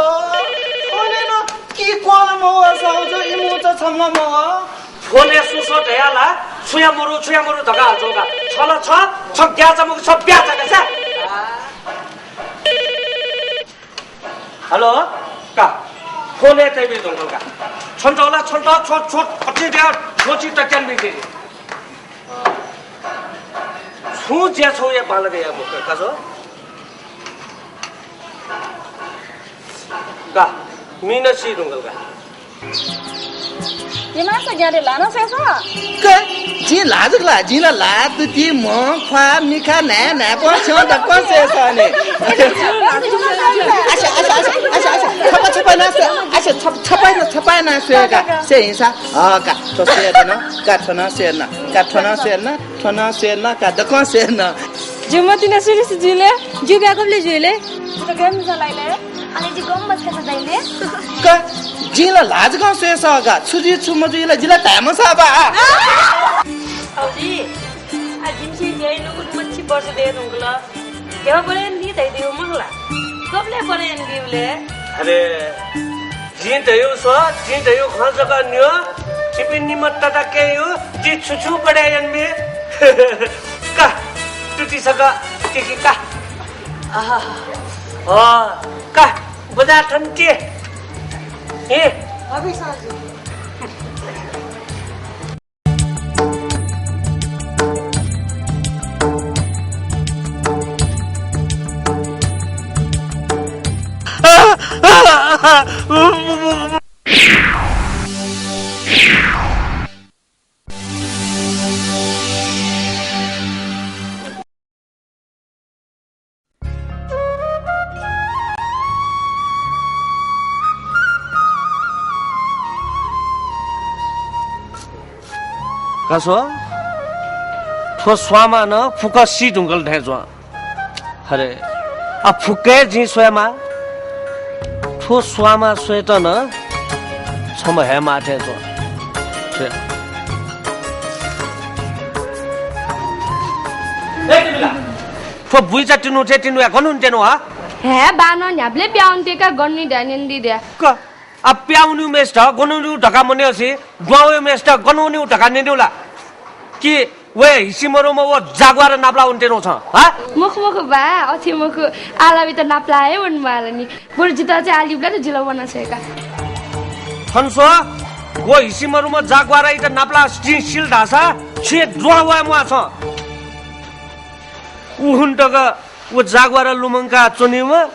फोनय् नं कि क्वला मवःसा, इमू च छम्ह मवः। फोनय् सुं स्व धयाला, छुया मरु, छुया मरु धकाः हजौका। छ ला छ, छ ब्याचा मखु, छ ब्याचा का सा। हेलो, का। फोनय् तइबे धुंकल का। छन्त ला छन्त, छो, छो, अति द्या, छो छि तक्यान बिते। छुं ज्या छौया बांलाक या मखु का जो। का, मिन सी धुंकल का। ये मासा ज्यादे लाना सेसा। का, जिं लाजक ला, जिं ला ला, तुति, म्ह, ख्वा, मिखा, न्हाय्, न्हाय्‌पं छ्यं दक्वं सेसा ने। आशा, आशा, आशा, आशा, आशा, छपा, छपा ना से, आशा, छप-, छपा ना, छपा ना से का, से हिंसा। अ, का, थ्व सेर न, का, थ्व न सेर न, का, थ्व न सेर न, थ्व न सेर न, का, दक्वं सेर न। जिमतिना सुरु जुइले, जि ब्याकबले जुइले। त गम जलाइले, अनि जि गम बसेर जाइले। का, जिं ला लाजकं स्वयेसा का, छु जुइ छु मजुइ ला जिं ला धायेमसा बा। भाउजी, आ जिमिसं न्याय् नुगु मछि वर्ष दये धुंकल। देवा बरय् नि धइदिउ मखु ला? गबलय् बरय् नि बिउले? अरे, जिं धयु स्व, जिं धयु खँ जक न्यँ, छिपिं निम्ह तताकेयु, जि छु छु बडे यन्मे। का, तुति सक, तिति का। आहा, अ, का, बजा थन्ते। ए? अभी साँझ। का स्व, थ्व स्वांमां नं फुक्क सी धुंकल थें च्वं। अरे, आ फुक्क हे जिं स्वयेमाः। थ्व स्वांमा स्वयेत नं छम्ह हयेमाः थें च्वं। स्वये। ए, तिमिला। थ्व बुइचा तिन्हु थें तिन्हु हे गन वनेत्यनु हँ? हे, बानं न्ह्याबलें प्याः वनेत्यंका गन वनी धयाः न्यनादी धया। क, आ प्याः वनीम्हेसित गन वनीगु धकाः मन्यंसे, दुहां वइम्हेसित गन वनीगु धकाः न्यनेगु ला? कि व हिसि मरुम्ह व जाग्वार नापलाः वनेत्यनु छं, हँ? मखु, मखु बा, अथे मखु। आः ला वयात नापलाः हे वनेमाल नि। बरु जितः चाहिँ आः लिपा ला त जितः वना छ्वयेका। थन स्व, व हिसि मरुम्ह जाग्वारयात नापलाः जिं सिल धाःसा छेँ दुहां वये म्वाः छं। उखुन्हु तक व जाग्वार लुमंका च्वनीम्ह,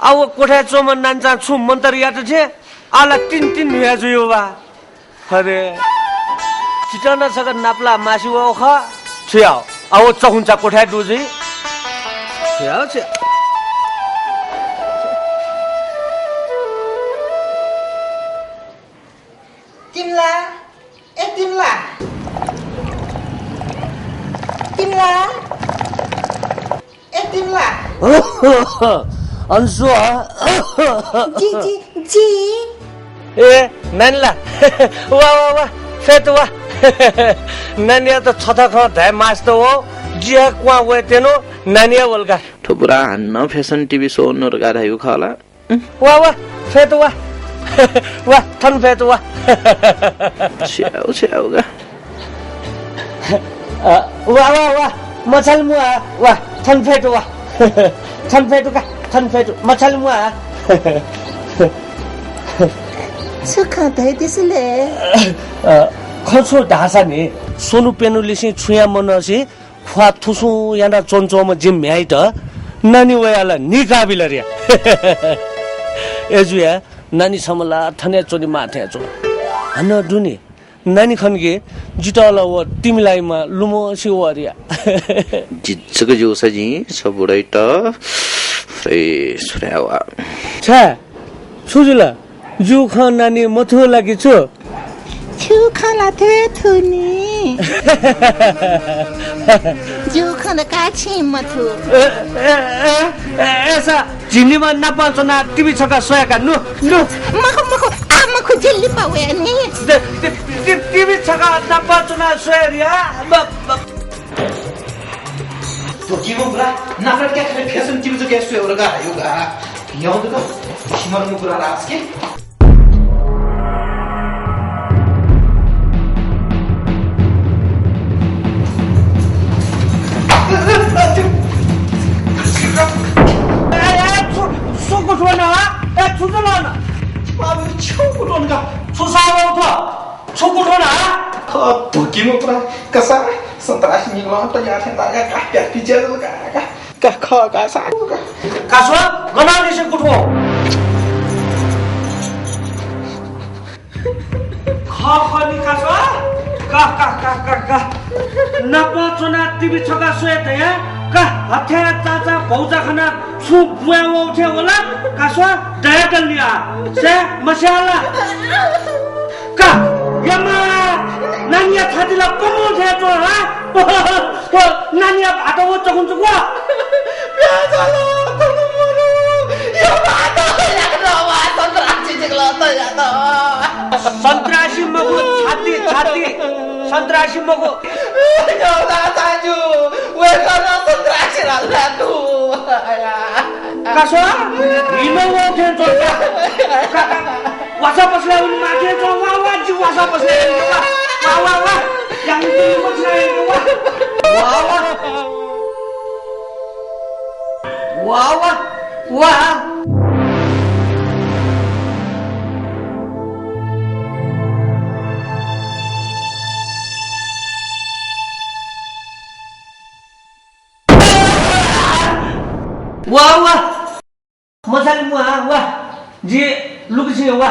आ व क्वथाय् च्वंम्ह नानिचां छुं मन्तर यात थें आः ला तिन्तिन्हु हे जुइ बा। अरे, जितः नं छकः नापलाः मास्ति वःगु खः। छु याये, आ व चखुंचा क्वथाय् दु जुइ। छु याये, छु याये। तिमिला, ए तिमिला। तिमिला। ए तिमिला। अन्सु हँ? जि, जि, जि। ए, नानी ला? वा, वा, वा, फ्यतु वा। नानीयात छता खँ धाये मास्ति वः, जि हे क्वहां वयेत्यनु, नानी हे वल का। थ्व बुरा हानं fashion TV show नुरगा धाइगु खः ला? वा, वा, फ्यतु वा। वा, थन फ्यतु वा। छ्याउ, छ्याउ गा। अ, वा, वा, वा, मछाल म्वाः, वा, थन फ्यतु वा। थन फ्यतु का, थन फ्यतु, मछाल म्वाः। छु खँ धयादिसँ ले? अ, खँ छु धाःसा नि, स्वन्हु प्यन्हु लिसें छुं याये मनसे ख्वाः थुसुं यानाः च्वनाच्वंम्ह जिमि म्ह्याय्‌यात नानी वयाः ला न्हिकाबिल रे। अय्‌जुया नानी छम्ह ला थन हे च्वनेमाः थें च्वं। हानं दुने नानी खन कि जितः ला व तिमिलाइमा लुमंसे वः रे। जि जक ज्यूसा जिं छ बुढाइत फ्रेस फ्रेवा। छाय्? छु जुल? जिगु खँ नानी मथू ला कि छु? छिगु खँ ला थथे थू नि। जिगु खँ ला का छिं मथू। ए, ए, ए, ए, अय्‌सा झी निम्ह नाप च्वनाः टिभी छकः स्वये का, नु, नु। मखु, मखु, आ मखु, जि लिपा वये नि। टिभी छकः नाप च्वनाः स्वये नि, आ? ब, ब। धोखिम्ह बुरा, नापलात क्या खालि fashion टिभी जक स्वये वल का, हायु का। यौं दु त, सिमर मुकुरा रास के। ए, ए, छु, छु कुथ्वन, हा? ए, छु जुल न? बाबु, छु कुथ्वन का? छु साबु उठ? छु कुथ्वन, हा? अ, धोखिम्ह बुरा, कसा, सन्त्रासी निगलं तयार थें लागा, का, प्याज पिज्या जुल का, का। का, खः का, साधु का। का स्व, गन निसें कुथ्व। खः खः नि का स्व। का, का, का, का, का। नाप च्वनाः टिभी छकः स्वये धया, का, हथाय् चाचा भौचा खनाः छुं बुँया वःगु थें वल, का स्व, दयातल नि आ। से, मस्याः ला? का, यम्मा, नानीया छाति ला पमं थें च्वं, हा? नानीया भाःत व चकुन्चुक व। प्याजल, तनु मरु, यो भाःत याकन वा, सन्त्रासी जिगल त यात। सन्त्रासी मखु, छाति, छाति। सन्त्रासी मखु। यो भाःत जु, वय्‌कलं सन्त्रासी धाल तु। का स्व, हिमं वःगु थें च्वं का। का, का। वासः पसलय् वनेमाः थें च्वं, वा, वा, जि वासः पसलय् वने, वा, वा, वा, वा। याकनं जि वासः पसलय् वने, वा। वा, वा। वा, वा, वा। वा, वा। मछाले म्वाः, वा। जि लुकुछिं, वा।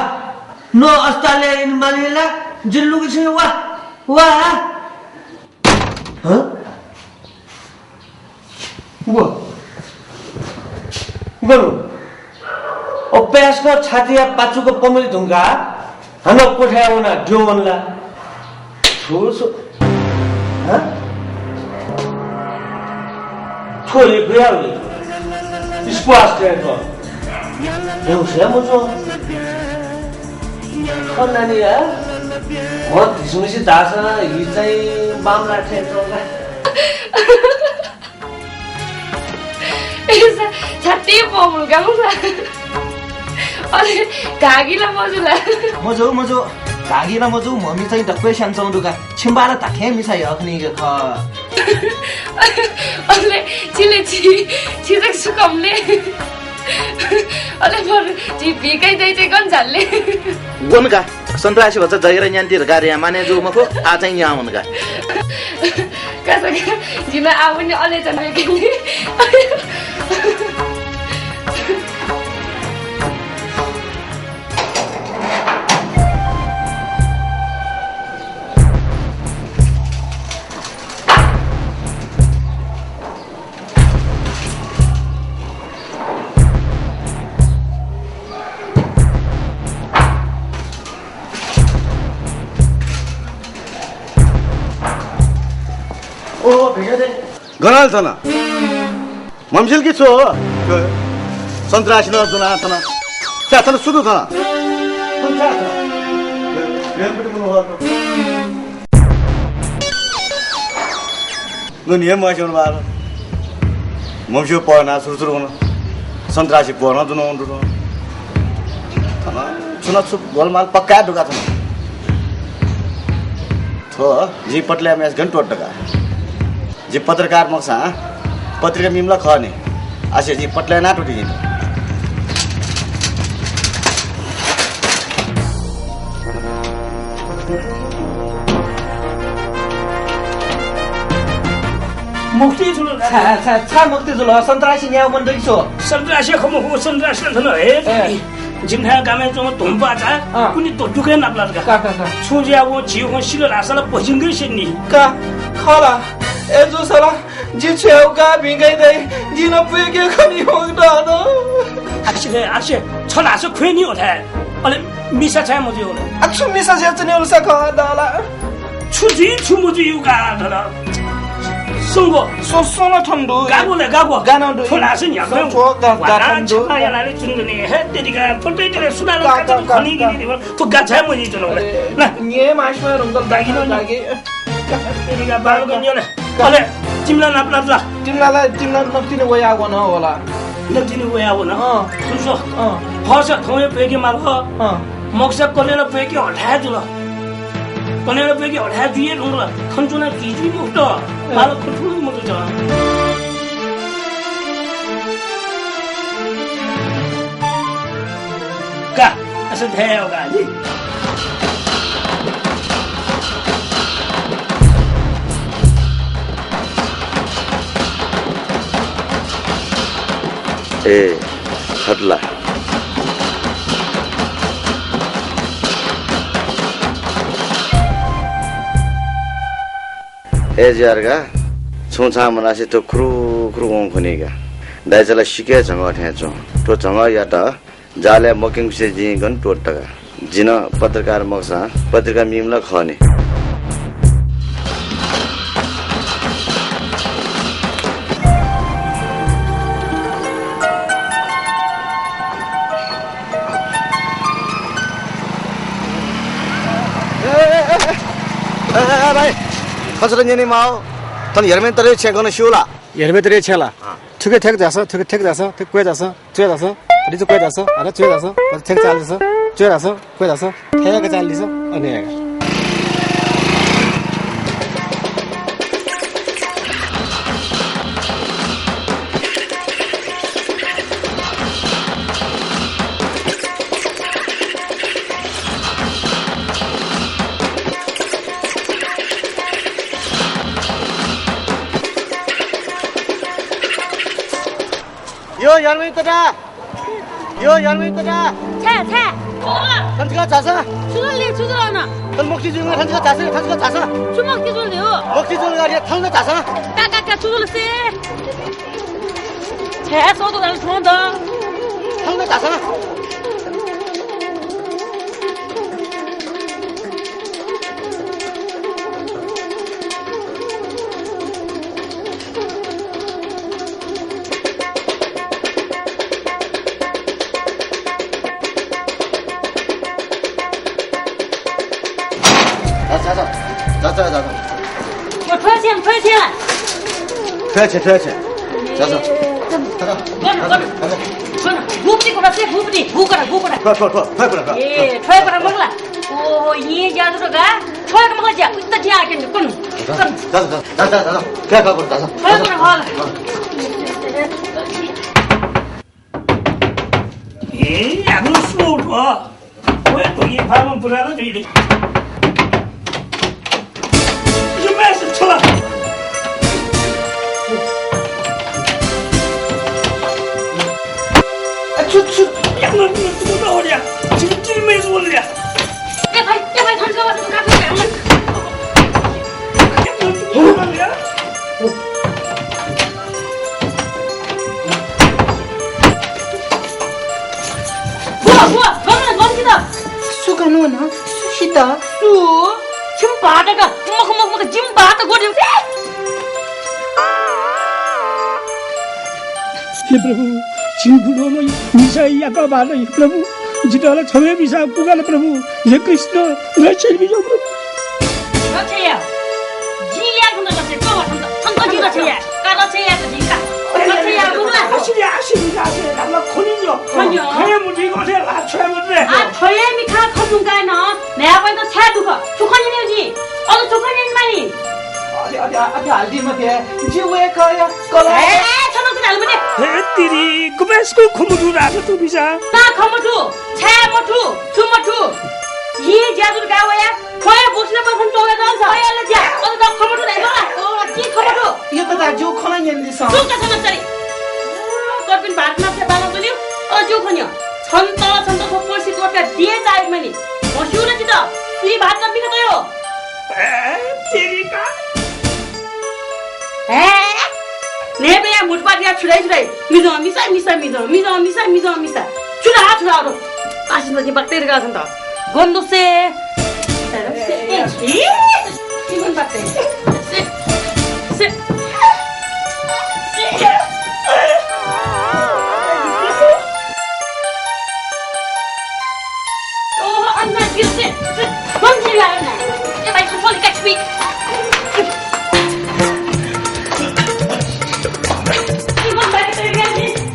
न अस्पतालय् यानाः माली ला, जि लुकुछिं, वा। वा। हँ? व। गन? अपाय्सकं छातिया पाचुक पमली धुंकाः हानं क्वथाय् वनाः द्यः वन ला? छु छु? हँ? कोले गुयावली। स्पष्ट है तो। बेहोस है मुझो। खनानिया। म धिसमिसी दासा हि चाहिँ बाम लाखे चोगा। छाती पमुल गाउँला। अले घागिला मजुला। मजु मजु। घागिला मजु, मम्मी चाहिँ डक्कै स्यान चौं दुका। छिम्बाला ताखे मिसा यखनी ख। अले छिले छि, छि जक सुकमले। अले मर छि भिकै दै चाहिँ गन झाले। गोनका। सन्त्रासी भचा जगिरा न्यान्ति धकाः रे माने जू मखु, आ चाहिँ न्यावनका। कसका जिना आवनि अले जन वेकेली। ओ, भेगा दे। गनाल थन। मम्सिल कि छो? सन्त्रासी न जुना थन। क्या थन सुदु थन। थन क्या थन? भेन पनि मुनु हो। नु नियम वासी हुनु बार। मम्सियो पहना सुरु सुरु हुन। सन्त्रासी पहना जुन हुन दुन। थन छुना छु गोलमाल पक्का दुका थन। थ्व जि पटलय् म्याच गन त्वःत का। जि पत्रकार मखुसां पत्रिका मिम्ला खः नि। आसे जि पटलय् ना त्वःति नि। मुक्ति जुल। छा, छा, छा मुक्ति जुल। सन्त्रासी न्याउ मन दइसो। सन्त्रासी खमु हो, सन्त्रासी थन हे। ए। जिमिथाय् गामय् च्वंम्ह धुम्पाचा अँ। कुनि त्वःतुके नापलात का। का, का, का। छुं जुयाः वं झी खँ सिल धाःसा ला भजिंगै सेनि। का, खः ला? ए जूसा ला, जि छ्वय् का भिंकाइ दइ, जिं नं पुइके खनी होंग दन। आसे, आसे, छ धाःसा खुय् नि ओथाय्। अले मिसा छाय् मजुइ होला? आ, छु मिसा छाय् च्वने होला सा खः द ला? छु जुइ, छु मजुइ यु का धन। सुंगो। सो, सोना थन दु। गागो ले, गागो। गाना दु। थो लासे न्या। सो, थो गा, गा थन दु। छपा या लाले चुन दने। हे तेरी का, थो ते तेरे सुना गा, गा, गा, खनी गा। गिनी दिवन। थो गा छाय् मजुइ चलो। अरे, ना। न्ये मासमा रंगल दागी न दागी। तेरी का बाल गन्यो ले। अले, तिमला नाप नाप ला। तिमला ला, तिमला नक्तिने वया वन होला। नक्तिने वया वन। अँ। सुन सो। अँ। फसा थौं हे पेके माल। अँ। मक्सा कलेला पेके हथाय् जुल। कलेला पेके हथाय् जुइ हे धुंगल। खन चुना जुइ जुइ नि उत। ए। माल खन चुना मत जा। का, असं धया हो का, जी। ए, खटला। ए ज्यार्गा, छुं छां मनासे थ्व खुरु खुरु वं खनीगा। दाइचा ला सिके झंगः थें च्वं। थ्व झंगःयात जालय् मक्यंकुसे जिं गन त्वःत का। जि नं पत्रकार मखुसां पत्रिका मीम्ह ला खः नि। ए, ए, ए, ए, ए, भाइ, खँ छता न्यने माः। थन हेर्मेतय् छेँ गन स्यू ला? हेर्मेतय् छेँ ला? अँ। थुके थेक झासँ, थुके थेक झासँ, थुके क्वय् झासँ, च्वय् झासँ, अले च्वय् झासँ, अले च्वय् झासँ, अले थेक चाल झासँ, च्वय् झासँ, क्वय् झासँ, थेक चाल झासँ, अले याका। यो यानवी तता। यो यानवी तता। छ्या, छ्या। थन छकः झासँ। छु ले, छु जुल न? थन मखुति जुइगु, थन छकः झासँ, थन छकः झासँ। छु मखुति जुल हो? मखुति जुल गाडी, थन छकः झासँ। का, का, का, छु जुल से? छ्या, सौदो लाल थों द। थन छकः झासँ। जा, जा, जा। थ्वय् छ्यँ, थ्वय् छ्यँ। थ्वय् छ्यँ, थ्वय् छ्यँ। जा, जा। Gun, gun. गन। भूपति कोरा से, भूपति, भूकोरा, भूकोरा। थ्व, थ्व, थ्व, थ्वय् कोरा, थ्व। ए, थ्वय् कोरा मखु ला। ओहो, यी ज्यादु गा, थ्वय् कोरा मखु ज्या, उत थ्या के, कुन, जा, कुन। जा, जा, जा। थ्वय् कोरा हल। ए, यागु स्मोक हो। ओए, तो ये फार्म पुरा ना चाहिए। जो मैं से छोड़ा। अच्छा, अच्छा। यार, मैं, मैं, तुम ना हो गया। चिम, चिम, मैं बोल दिया। ए भाइ, ए भाइ, थन्का बस, थन्का बस, थन्का। ए भाइ, थन्का बस, थन्का बस। बुवा, बुवा, गन, गन कि त? सु गन वन? सु सित? सु? छिम भात का। मख, मख, मख, जिम भात गोडिम। हे प्रभु, छिं गुणोमय मिसा याका बाल, हे प्रभु, जितः ला छम्ह मिसा पुगाल प्रभु, हे कृष्ण, रक्षा बिजो प्रभु। रक्षा या। जि या गुण रक्षा, कह थन्त, थन्त जि रक्षा या। का रक्षा या त जि का। रक्षा या गुण। आशिया, आशिया, आशिया, धामा खनियो। खनियो। खया मुठी गोसे ला छया मुठी। आ, छया मिखा खनुका न। न्यायपैत छाय् दुःख? छु खँ न्यने जि? अझ छु खँ न्यने मानि? अथे, अथे, अथे हाल्दी मते। जि वय्‌कःया कलह। ए, छन कुन हाल मते। हे तिरी, गुबेस्कु खमुदु राजा तु बिजा। ना खमुदु, छाय् मथु, छु मथु। यी ज्याजुर गा वया, खोया बुक्सने पसन चौया दल छ। खोया ल ज्या, अझ द खमुदु नै दला। ओ, कि खमुदु? यो त दा जु खन न्यन दिस। सुन त समाचारी। कर्पिन भारतमा से बाला दुलियो, अ जु खन्यो। छन्त, छन्त थ्व पर्सि तोडका दिए चाहेक मानि। म्हस्यू न जित, सुई भात कम बिखा तयो। ए, तेरी का। ए, नेबे या मुठपाट या छुराई छुराई। मिजं मिसा, मिसा, मिजं, मिजं मिसा, मिजं मिसा। छुरा, छुरा रो। आसिन बजे बक्तेर का छन्त। गोन्दुसे। ए, ए, ए। तिमन बात है। से, से, से। ओह, अन्ना, गिर से, से, बम से यार ना। ए भाइ, सुफल कछुई। तिमन बात है, यार, ये।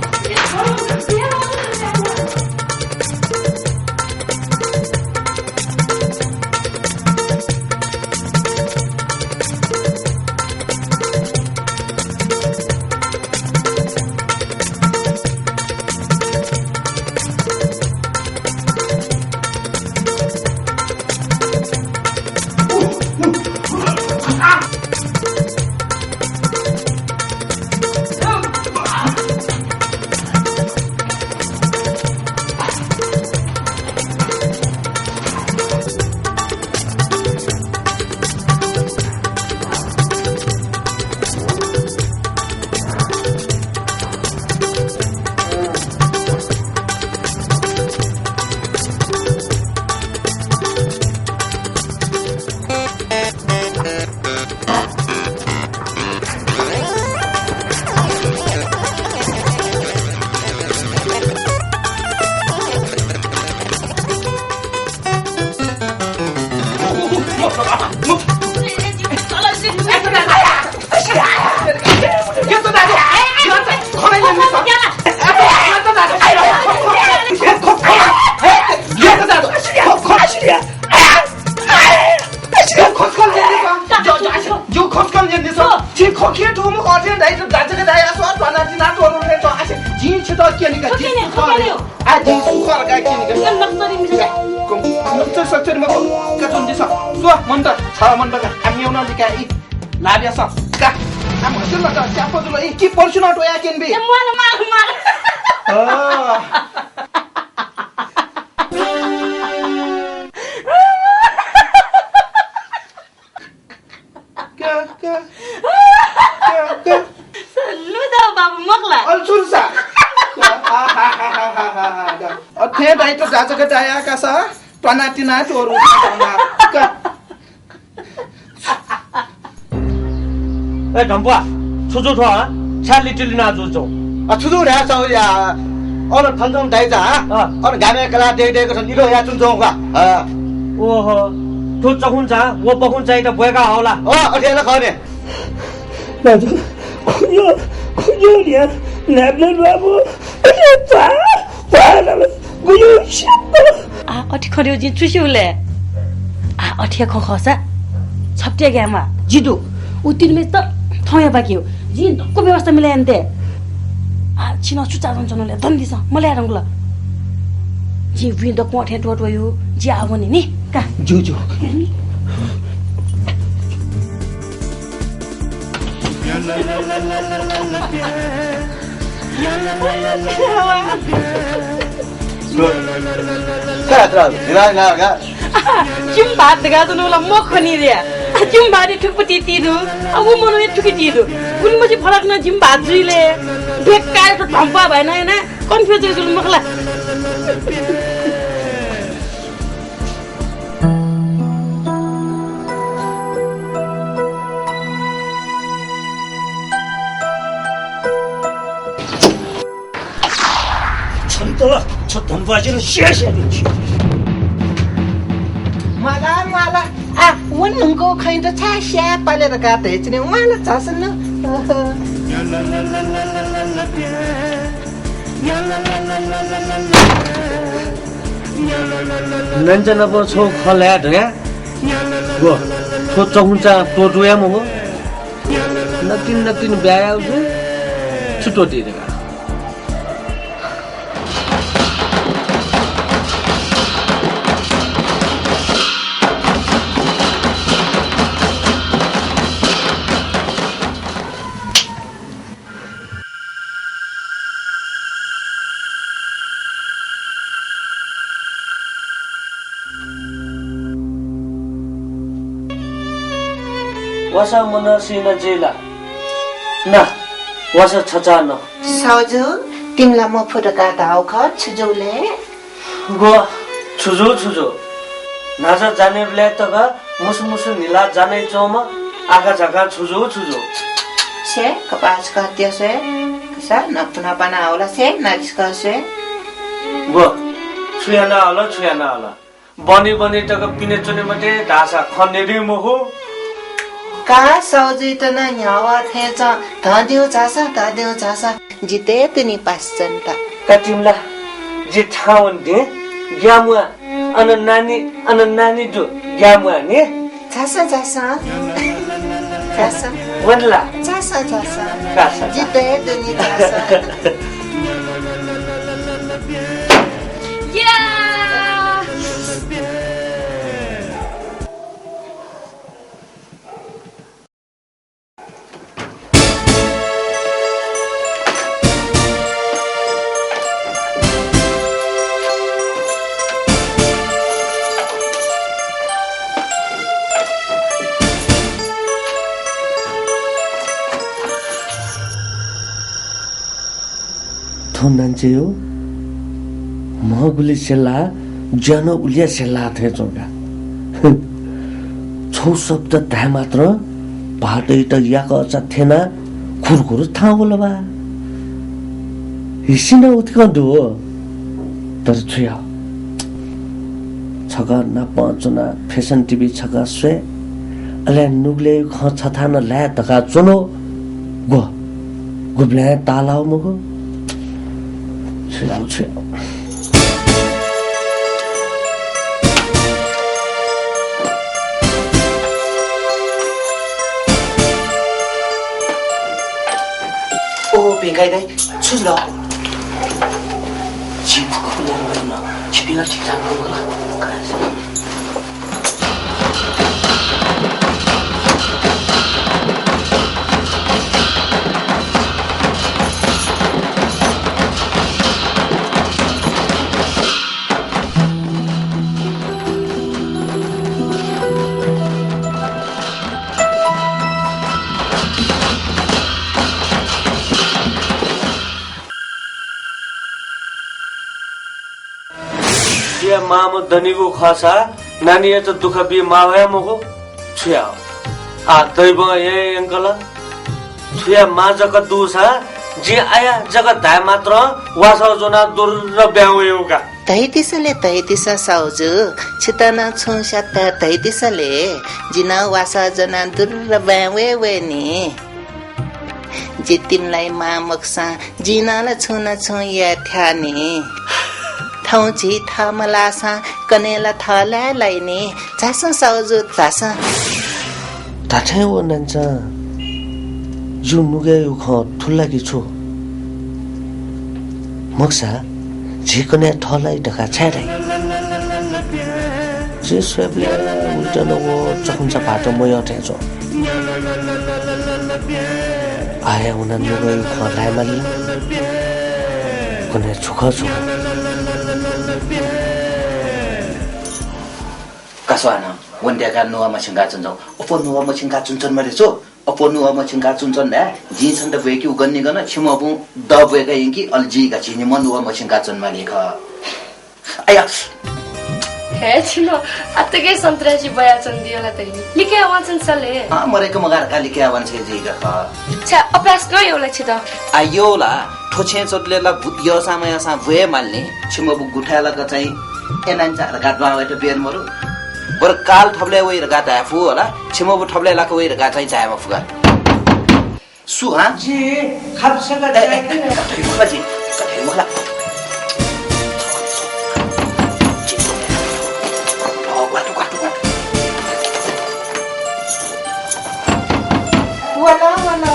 जिं छितः क्यनेका, जिं सुखर का क्यनेका। नक्चरी मिसा। नक्चरी सक्चरी मखु, का च्वनादिसँ। स्व, मन्त, छ मन्त का। आम्यौन लिका इ। लाभ यासँ। का। आम हसिल न त, स्याप जुल इ। कि पर्सि न टोया क्यनेबी। ए, माल, माल, माल। अँ। का, का, का, का। लु द बाबु मखु ला। अल्छुल सा। अथे दाइ त जाजक दाया का सा, त्वाना तिना तोरु का। ए ढम्पुवा, छु जू थ्व, हँ? छाय् लिटिलिना जू छौ? अ, छु जू रे छौ या? अन थन्थन दाइचा, हँ? अँ। अन गामे कला देख देख छन इलो या चुन छौ का। अँ। ओहो। थ्व चखुंचां व बखुंचायात ब्वय्‌का हःला। अ, अथे याना खः ने। दाजु, खुन्यो, खुन्यो न्या, न्याब्ले ल्वाबु, अथे भा, भा नाल, गुयु सिक्क। आ, अथे खन्यो जिं छु स्यू ले? आ, अथे खँ खःसा, छप्टिया ग्यामा, जिदु, उ तिनमे त थौंया बाकी हो। जिं दक्व व्यवस्था मिलाय् यानातये। आ, छिं छु चाजन च्वनु ले, दन दिसँ, मलाये धुंकल। जिं बुँइ दक्वं थें त्वःत्वयु, जि आः वने नि, का। ज्यू, ज्यू। जिमि भाःत धकाः च्वनु ला मखु नि रे। जिमि भाःत थुकपति ति दु। आ, व मनू हे थुकति दु। गुलिमछि फरक नं जिमि भाःत जुइ ले। बेकार त धम्पा भाइ नं याना confuse जुल मखु ला। छन्त ला छ धम्पाजिल स्यास्या दिन्छु। म्वाला, म्वाला। आ, वन नुंको खैंट छाय् स्याये पाले धकाः धयाच्वने म्वाला झासँ न। नन्जा नाप छौ खँ ल्हाये धुंकाः व थ्व चखुंचां त्वःतूया मखु। नकतिनि नकतिनि ब्याहा याउ जुइ, छु त्वःती धकाः। वासः मनसिं नं जुइ ला? ना, वासः छचाः नं। साउजु, तिमिला मफु धकाः धाउ खः, छु जू ले? गु, छु जू, छु जू। न्हाचः जानेबलय् तक मुसु मुसु न्हिला जानाइ च्वंम्ह आखा झाकां छु जू, छु जू। स्वे, कपाः छकः त्य स्वे। कसा, न्हापा न्हापा नं हला स्वे, नालिस कः स्वे। गु, छु याना हल, छु याना हल। बनी बनी तक पिने च्वने मते धाःसा खँ न्यनी मखु। का साउजुइत नं न्ह्यावा थें च्वं, धं द्यु झासँ, धं द्यु झासँ। जितय् दुनि पासाचान्हय्। का तिमिला, जि थाहां वने धुन, ग्याः म्वाः, अन नानी, अन नानी दु, ग्याः म्वाः नि। झासँ, झासँ। झासँ। वने ला? झासँ, झासँ। झासँ। जितय् दुनि झासँ। या! थ्व नान्चेयो म्हगुलि सेल्लाः ज्यान उलिया सेल्लाः थें च्वंका। छौ शब्द धाये मात्रं भाःतयात याकःचा थ्यनाः खुरखुर थाहां वल बा। हिसि नं उतिकं दु, तर छु याये? छकः नापं च्वनाः fashion TV छकः स्वये, अले नुगलय् खँ छथाय् नं ल्हाये धकाः च्वने। गु, गुबलें ताःलाः मखु। छु याये, छु याये? ओ, भिंकाइ दाइ, छु जुल? झी फुक्क ल्याहां वल। छिपिं ला ठिकठाक हुनु होला। थुया मांम्ह दनिगु खःसा नानीयात दुःख बी माः वया मखु। छु याये? आः दैवं हे यंकल। थुया मां जक दुसा जिं आया जक धाये मात्रं वासः ज्वनाः दुर्र ब्यां वयेगु का। धयादिसँ ले, धयादिसँ साहुजु, छितः नं छुं स्यात धयादिसँ ले। जि नं वासः ज्वनाः दुर्र बाँय् वये वये नि। जि तिमिलाइ मां मखुसां जिं नं ला छुं न छुं याये थ्याः नि। थौं झी थः मलाःसां कन्हय् ला थः लाये लाइ नि। झासँ साहुजु, झासँ। धात्थें व नानिचां जिगु नुगःया खँ थुल ला कि छु? मखुसा झी कन्हय् थः लाइ धकाः छाय् धाइ? जिं स्वयेबलय् वइत नं व चखुंचा भाःत मयः थें च्वं। आः हे वनाः नुगःया खँ ल्हाये माली ला? कन्हय् छु खः छु खः? का स्व हानं, वने दय्काः नुगः मछिंका च्वनाच्वँ। अप्वः नुगः मछिंका च्वनाच्वने मते छु। अप्वः नुगः मछिंका च्वनाच्वने धाये, जिं छन्त ब्वय्की, व गन नि गन, छिमि अबुं द ब्वय्का यंकी, अले जि का, झी निम्हं नुगः मछिंका च्वने माली खः। अय्या। हे छिं आतके सन्त्र्यासी बयाच्वनादिल ला तनि। लिकया वांछ्वये सले। अँ, मरय्क मगाः धकाः लिकया वांछ्वये जुइगु खः। छाय् अभ्यास गय् यः ला छित? आः यः ला, थ्व छेँय् च्वंतले ला बु-, यःसां मयःसां ब्वये माल नि। छिमि अबु गुथाय् लाक चाहिँ ए नानिचा धकाः दुहां वयेत ब्यन मरु। बरु काल थबलय् वइ धकाः धाये फु होला, छिमि अबु थबलय् लाक वइ धकाः चाहिँ धाये मफु का। सु, हाँ? जि खापसे का ए, ए, जाय्‌के। ए, कतै मखु ला जि, कतै मखु ला। अ, वातु, वातु, वातु। वाला, वाला।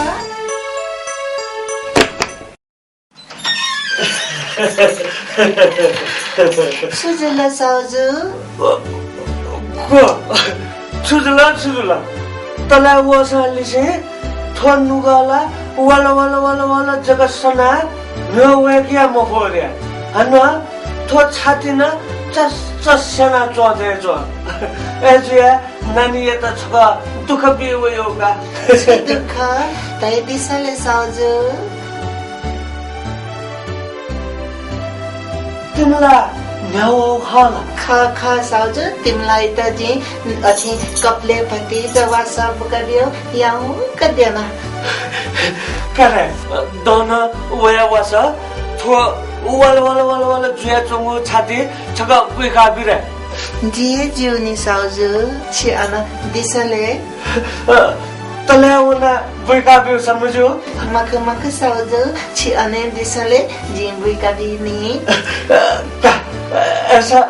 छु जुल साहुजु? ग, छु जुल, छु जुल? तलाय् वःसांनिसें थ्व नुगः ला वाला, वाला, वाला, वाला जक सनाः न्ह्यः वय्‌के याये मफु रे। हानं थ्व छाति नं चस चस स्यानाच्वं थें च्वं। अय्‌जुया नानीयात छकः दुःख बी वय्‌कः। छु दुःख? धयादिसँ ले साहुजु। तिमि ला न्ह्याः वःगु खः ला? खः, खः साहुजु, तिमिलाइत जिं अथें कपालय् भतिचा वासः बुकाबियो याउँक द्यना। का रे, दन वया वासः थ्व वाला वाला वाला वाला जुयाच्वंगु छाति छकः बुइकाबी रे। जि हे ज्यू नि साहुजु, छि अन दिसँ ले। अ, तलाय् वनाः बुइकाब्यूसा मज्यू? मखु, मखु साहुजु, छि अन दिसँ ले, जिं बुइकाबी नि। अ, का, अ, अय्‌सा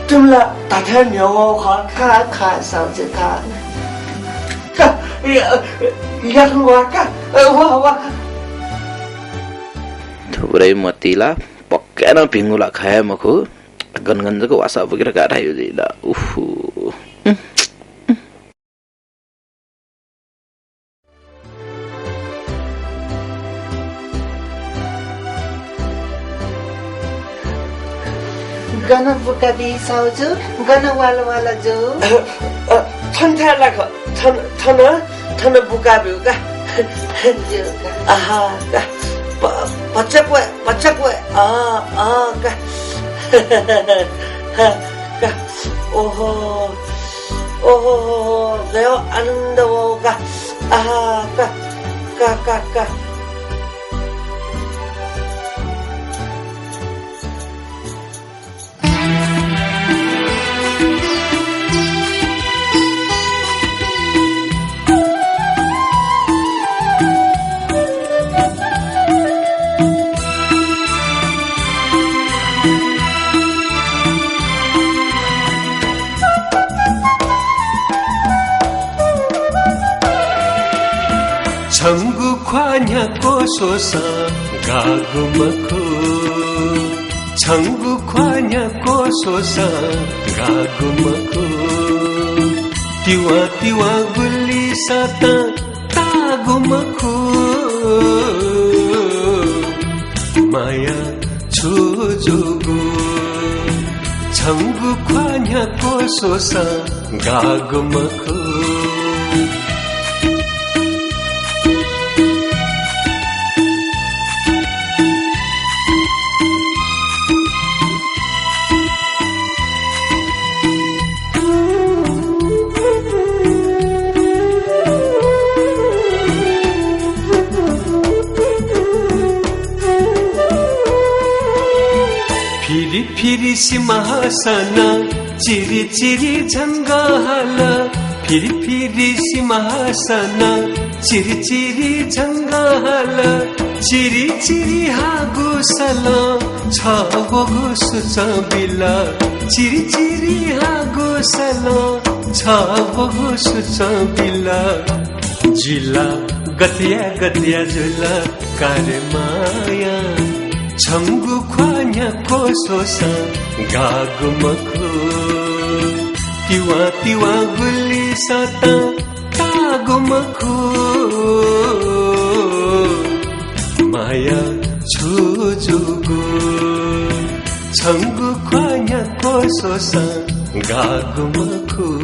तिमि ला धात्थें न्ह्यः वःगु खः? खः, खः साहुजु, खः। का, या, याकु वा का, अ, वा, वा। थुबलय् मतिइ ला पक्का नं भिंगु ला खः हे मखु। गन गन जक वासः बुके धकाः धाइगु जुइ ला। उफु। गन बुकाबी साहुजु, गन वाला वाला जू? अ, अ, थन थाय् लाक, थन, थन, थन बुकाब्यु का। ज्यू का। आहा, का। प-, भचा क्वय्, भचा क्वय्। आ, आ, का। का। ओहो, ओहो, गयो आनन्द वः का। आहा, का, का, का, का। छंगु ख्वाः न्ह्याक्व स्वःसां गाःगु मखु। छंगु ख्वाः न्ह्याक्व स्वःसां गाःगु मखु। तिवा तिवा गुलि सातां ताःगु मखु। माया छु जूगु? छंगु ख्वाः न्ह्याक्व स्वःसां गाःगु मखु। फिरि फिरि सिंहासन, चिरि चिरि झंगःहाल। फिरि फिरि सिंहासन, चिरि चिरि झंगःहाल। चिरि चिरि हागु सलं छवगु सुचं बिल। चिरि चिरि हागु सलं छवगु सुचं बिल। जिला गतिया गतिया जुल का रे माया। छंगु ख्वाः न्ह्याक्व स्वःसां गाःगु मखु। तिवां तिवां गुलि सःतां ताःगु मखु। माया छु जूगु। छंगु ख्वाः न्ह्याक्व स्वःसां गाःगु मखु।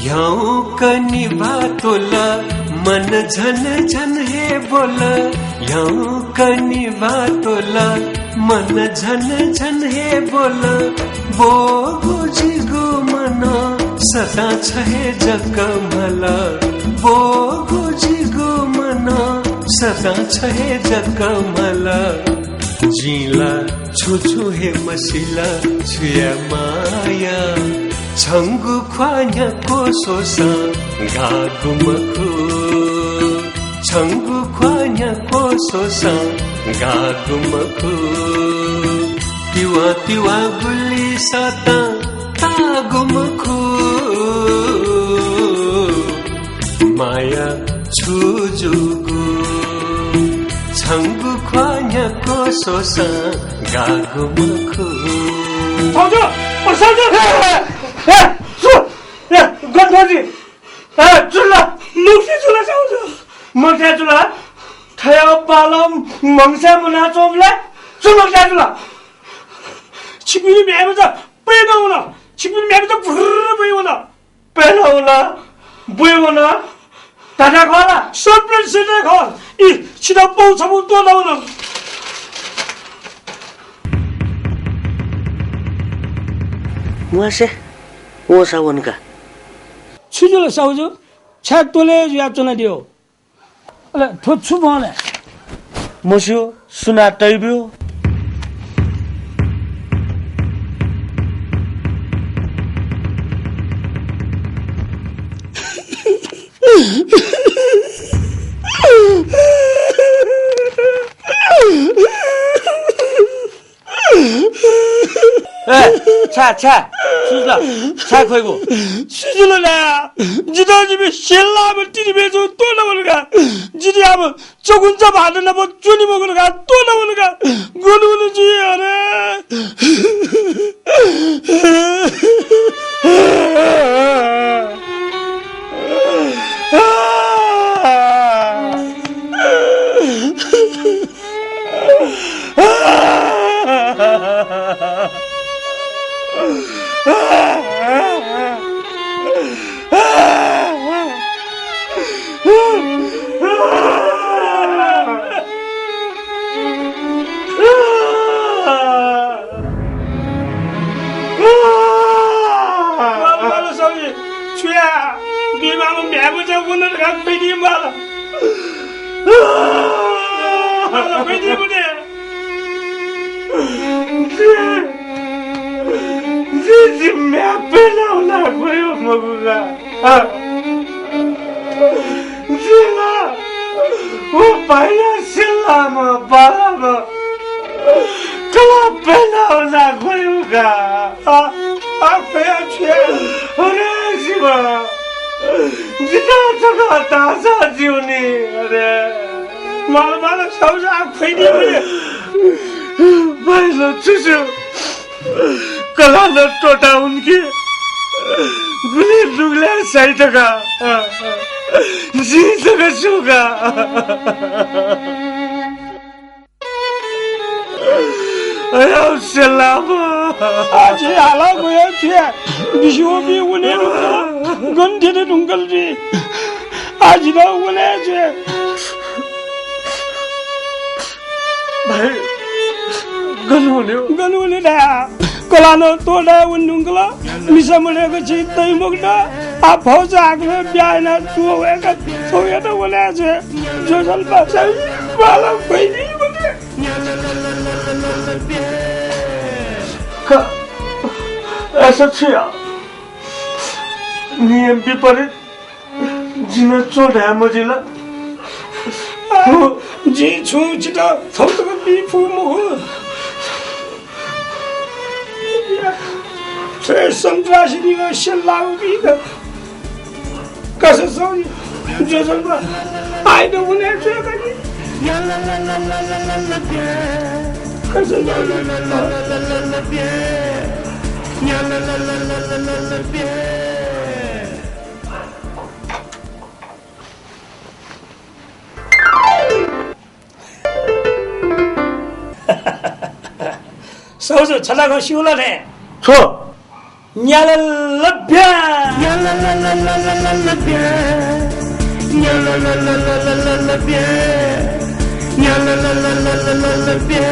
ह्याउँक निभाः त्वल, मन झन झन हे ब्वल। ह्याउँक निभाः त्वल, मन झन झन हे ब्वल। ब्वःगु जिगु मनं सदां छ हे जक म्हल। ब्वःगु जिगु मनं सदां छ हे जक म्हल। जिं ला छुं छुं हे मसिल छु याये माया। छंगु ख्वाः न्ह्याक्व स्वःसां गाःगु मखु। छंगु ख्वाः न्ह्याक्व स्वःसां गाःगु मखु। तिवां तिवां गुलि सःतां ताःगु मखु। माया छु जूगु। छंगु ख्वाः न्ह्याक्व स्वःसां गाःगु मखु। साहुजु, ओ साहुजु। ए, ए, सु, ए, गन थ्वजि। ए, जुल। मखुसे जुल साहुजु। मखुसे जुल। थ्व बालं मंसाय् मुनाच्वंबलय् छु मखुसे जुल? छिकपिनि म्ह्याय्‌मचा प्यदँ वन। छिकपिनि म्ह्याय्‌मचा भुर्र बुइ वन। प्यदँ वन, बुइ वन। धात्थें खः ला? सत प्रतिशत खः। इ, छितः पौ छपु त्वःता वन। म्वासे, वंसा वन का। छु जुल साहुजु? छाय् त्वलय् जुयाच्वनादियो? अले थ्व छु बहलय्? मस्यू, सुनां तइब्यू? ए, छाय्, छाय्, छु जुल? छाय् ख्वइगु? छु जुल ला? जितः जिमि सेल्लाःम्ह तिनिम्हेसिगु त्वःता वन का। जितः आः चकुन्चा भाःत नाप च्वने मखु धकाः त्वःता वन का। गन वन जि, अरे। छु याये? मेमाःम्ह म्ह्याय्‌मचा वन धकाः ख्वइदी माल। ख्वइदी मते। जि, जि, जि म्ह्याय् प्यदँ वनाः ख्वये मखु का। जि ला व भाइया सेल्लाःम्ह बांलाःम्ह कलाः प्यदँ वनाः ख्वये का। आ, आ, ख्वया छु याये? अरे शिव, जितः छकः धाःसा ज्यू नि। अरे। माल, माल, साहुजु, आ, ख्वइदी मते। भाइ ला छु छु? कलाः नं त्वःता वंकि। गुलि नुगलय् साइ धकाः जिं जक स्यू का। अय् सेलामा। आः झी हाला गया छुया बिस्युं वःपिं वने धुंकल, गन थ्यने धुंकल जुइ। आः झी नं वने छुया। भाइ, गन वने हो? गन वने धाया? कलाः नं त्वःताया वने धुंकल। मिसा मदय्क झी तइ मखुत। आः भौचा हाकनं ब्याहा याना तुं वय्क छौयात वने छुया। ज्वजलपा, बाला भइबी वने। का, अय्सा छु याये? नियम विपरीत जिं च्वँ धाये मजिल। जिं छुं छितः थौं तक बी फु मखु। थ्व सन्त्रासीनिगः सेल्लाःगु बी का। कस सौ ज्वजलपा आइदो हुने छुया का नि। कस सौ सौजु, छता खँ स्यू ला थें? छु? न्याललब्या। न्याललब्या। न्याललब्या। न्याललब्या।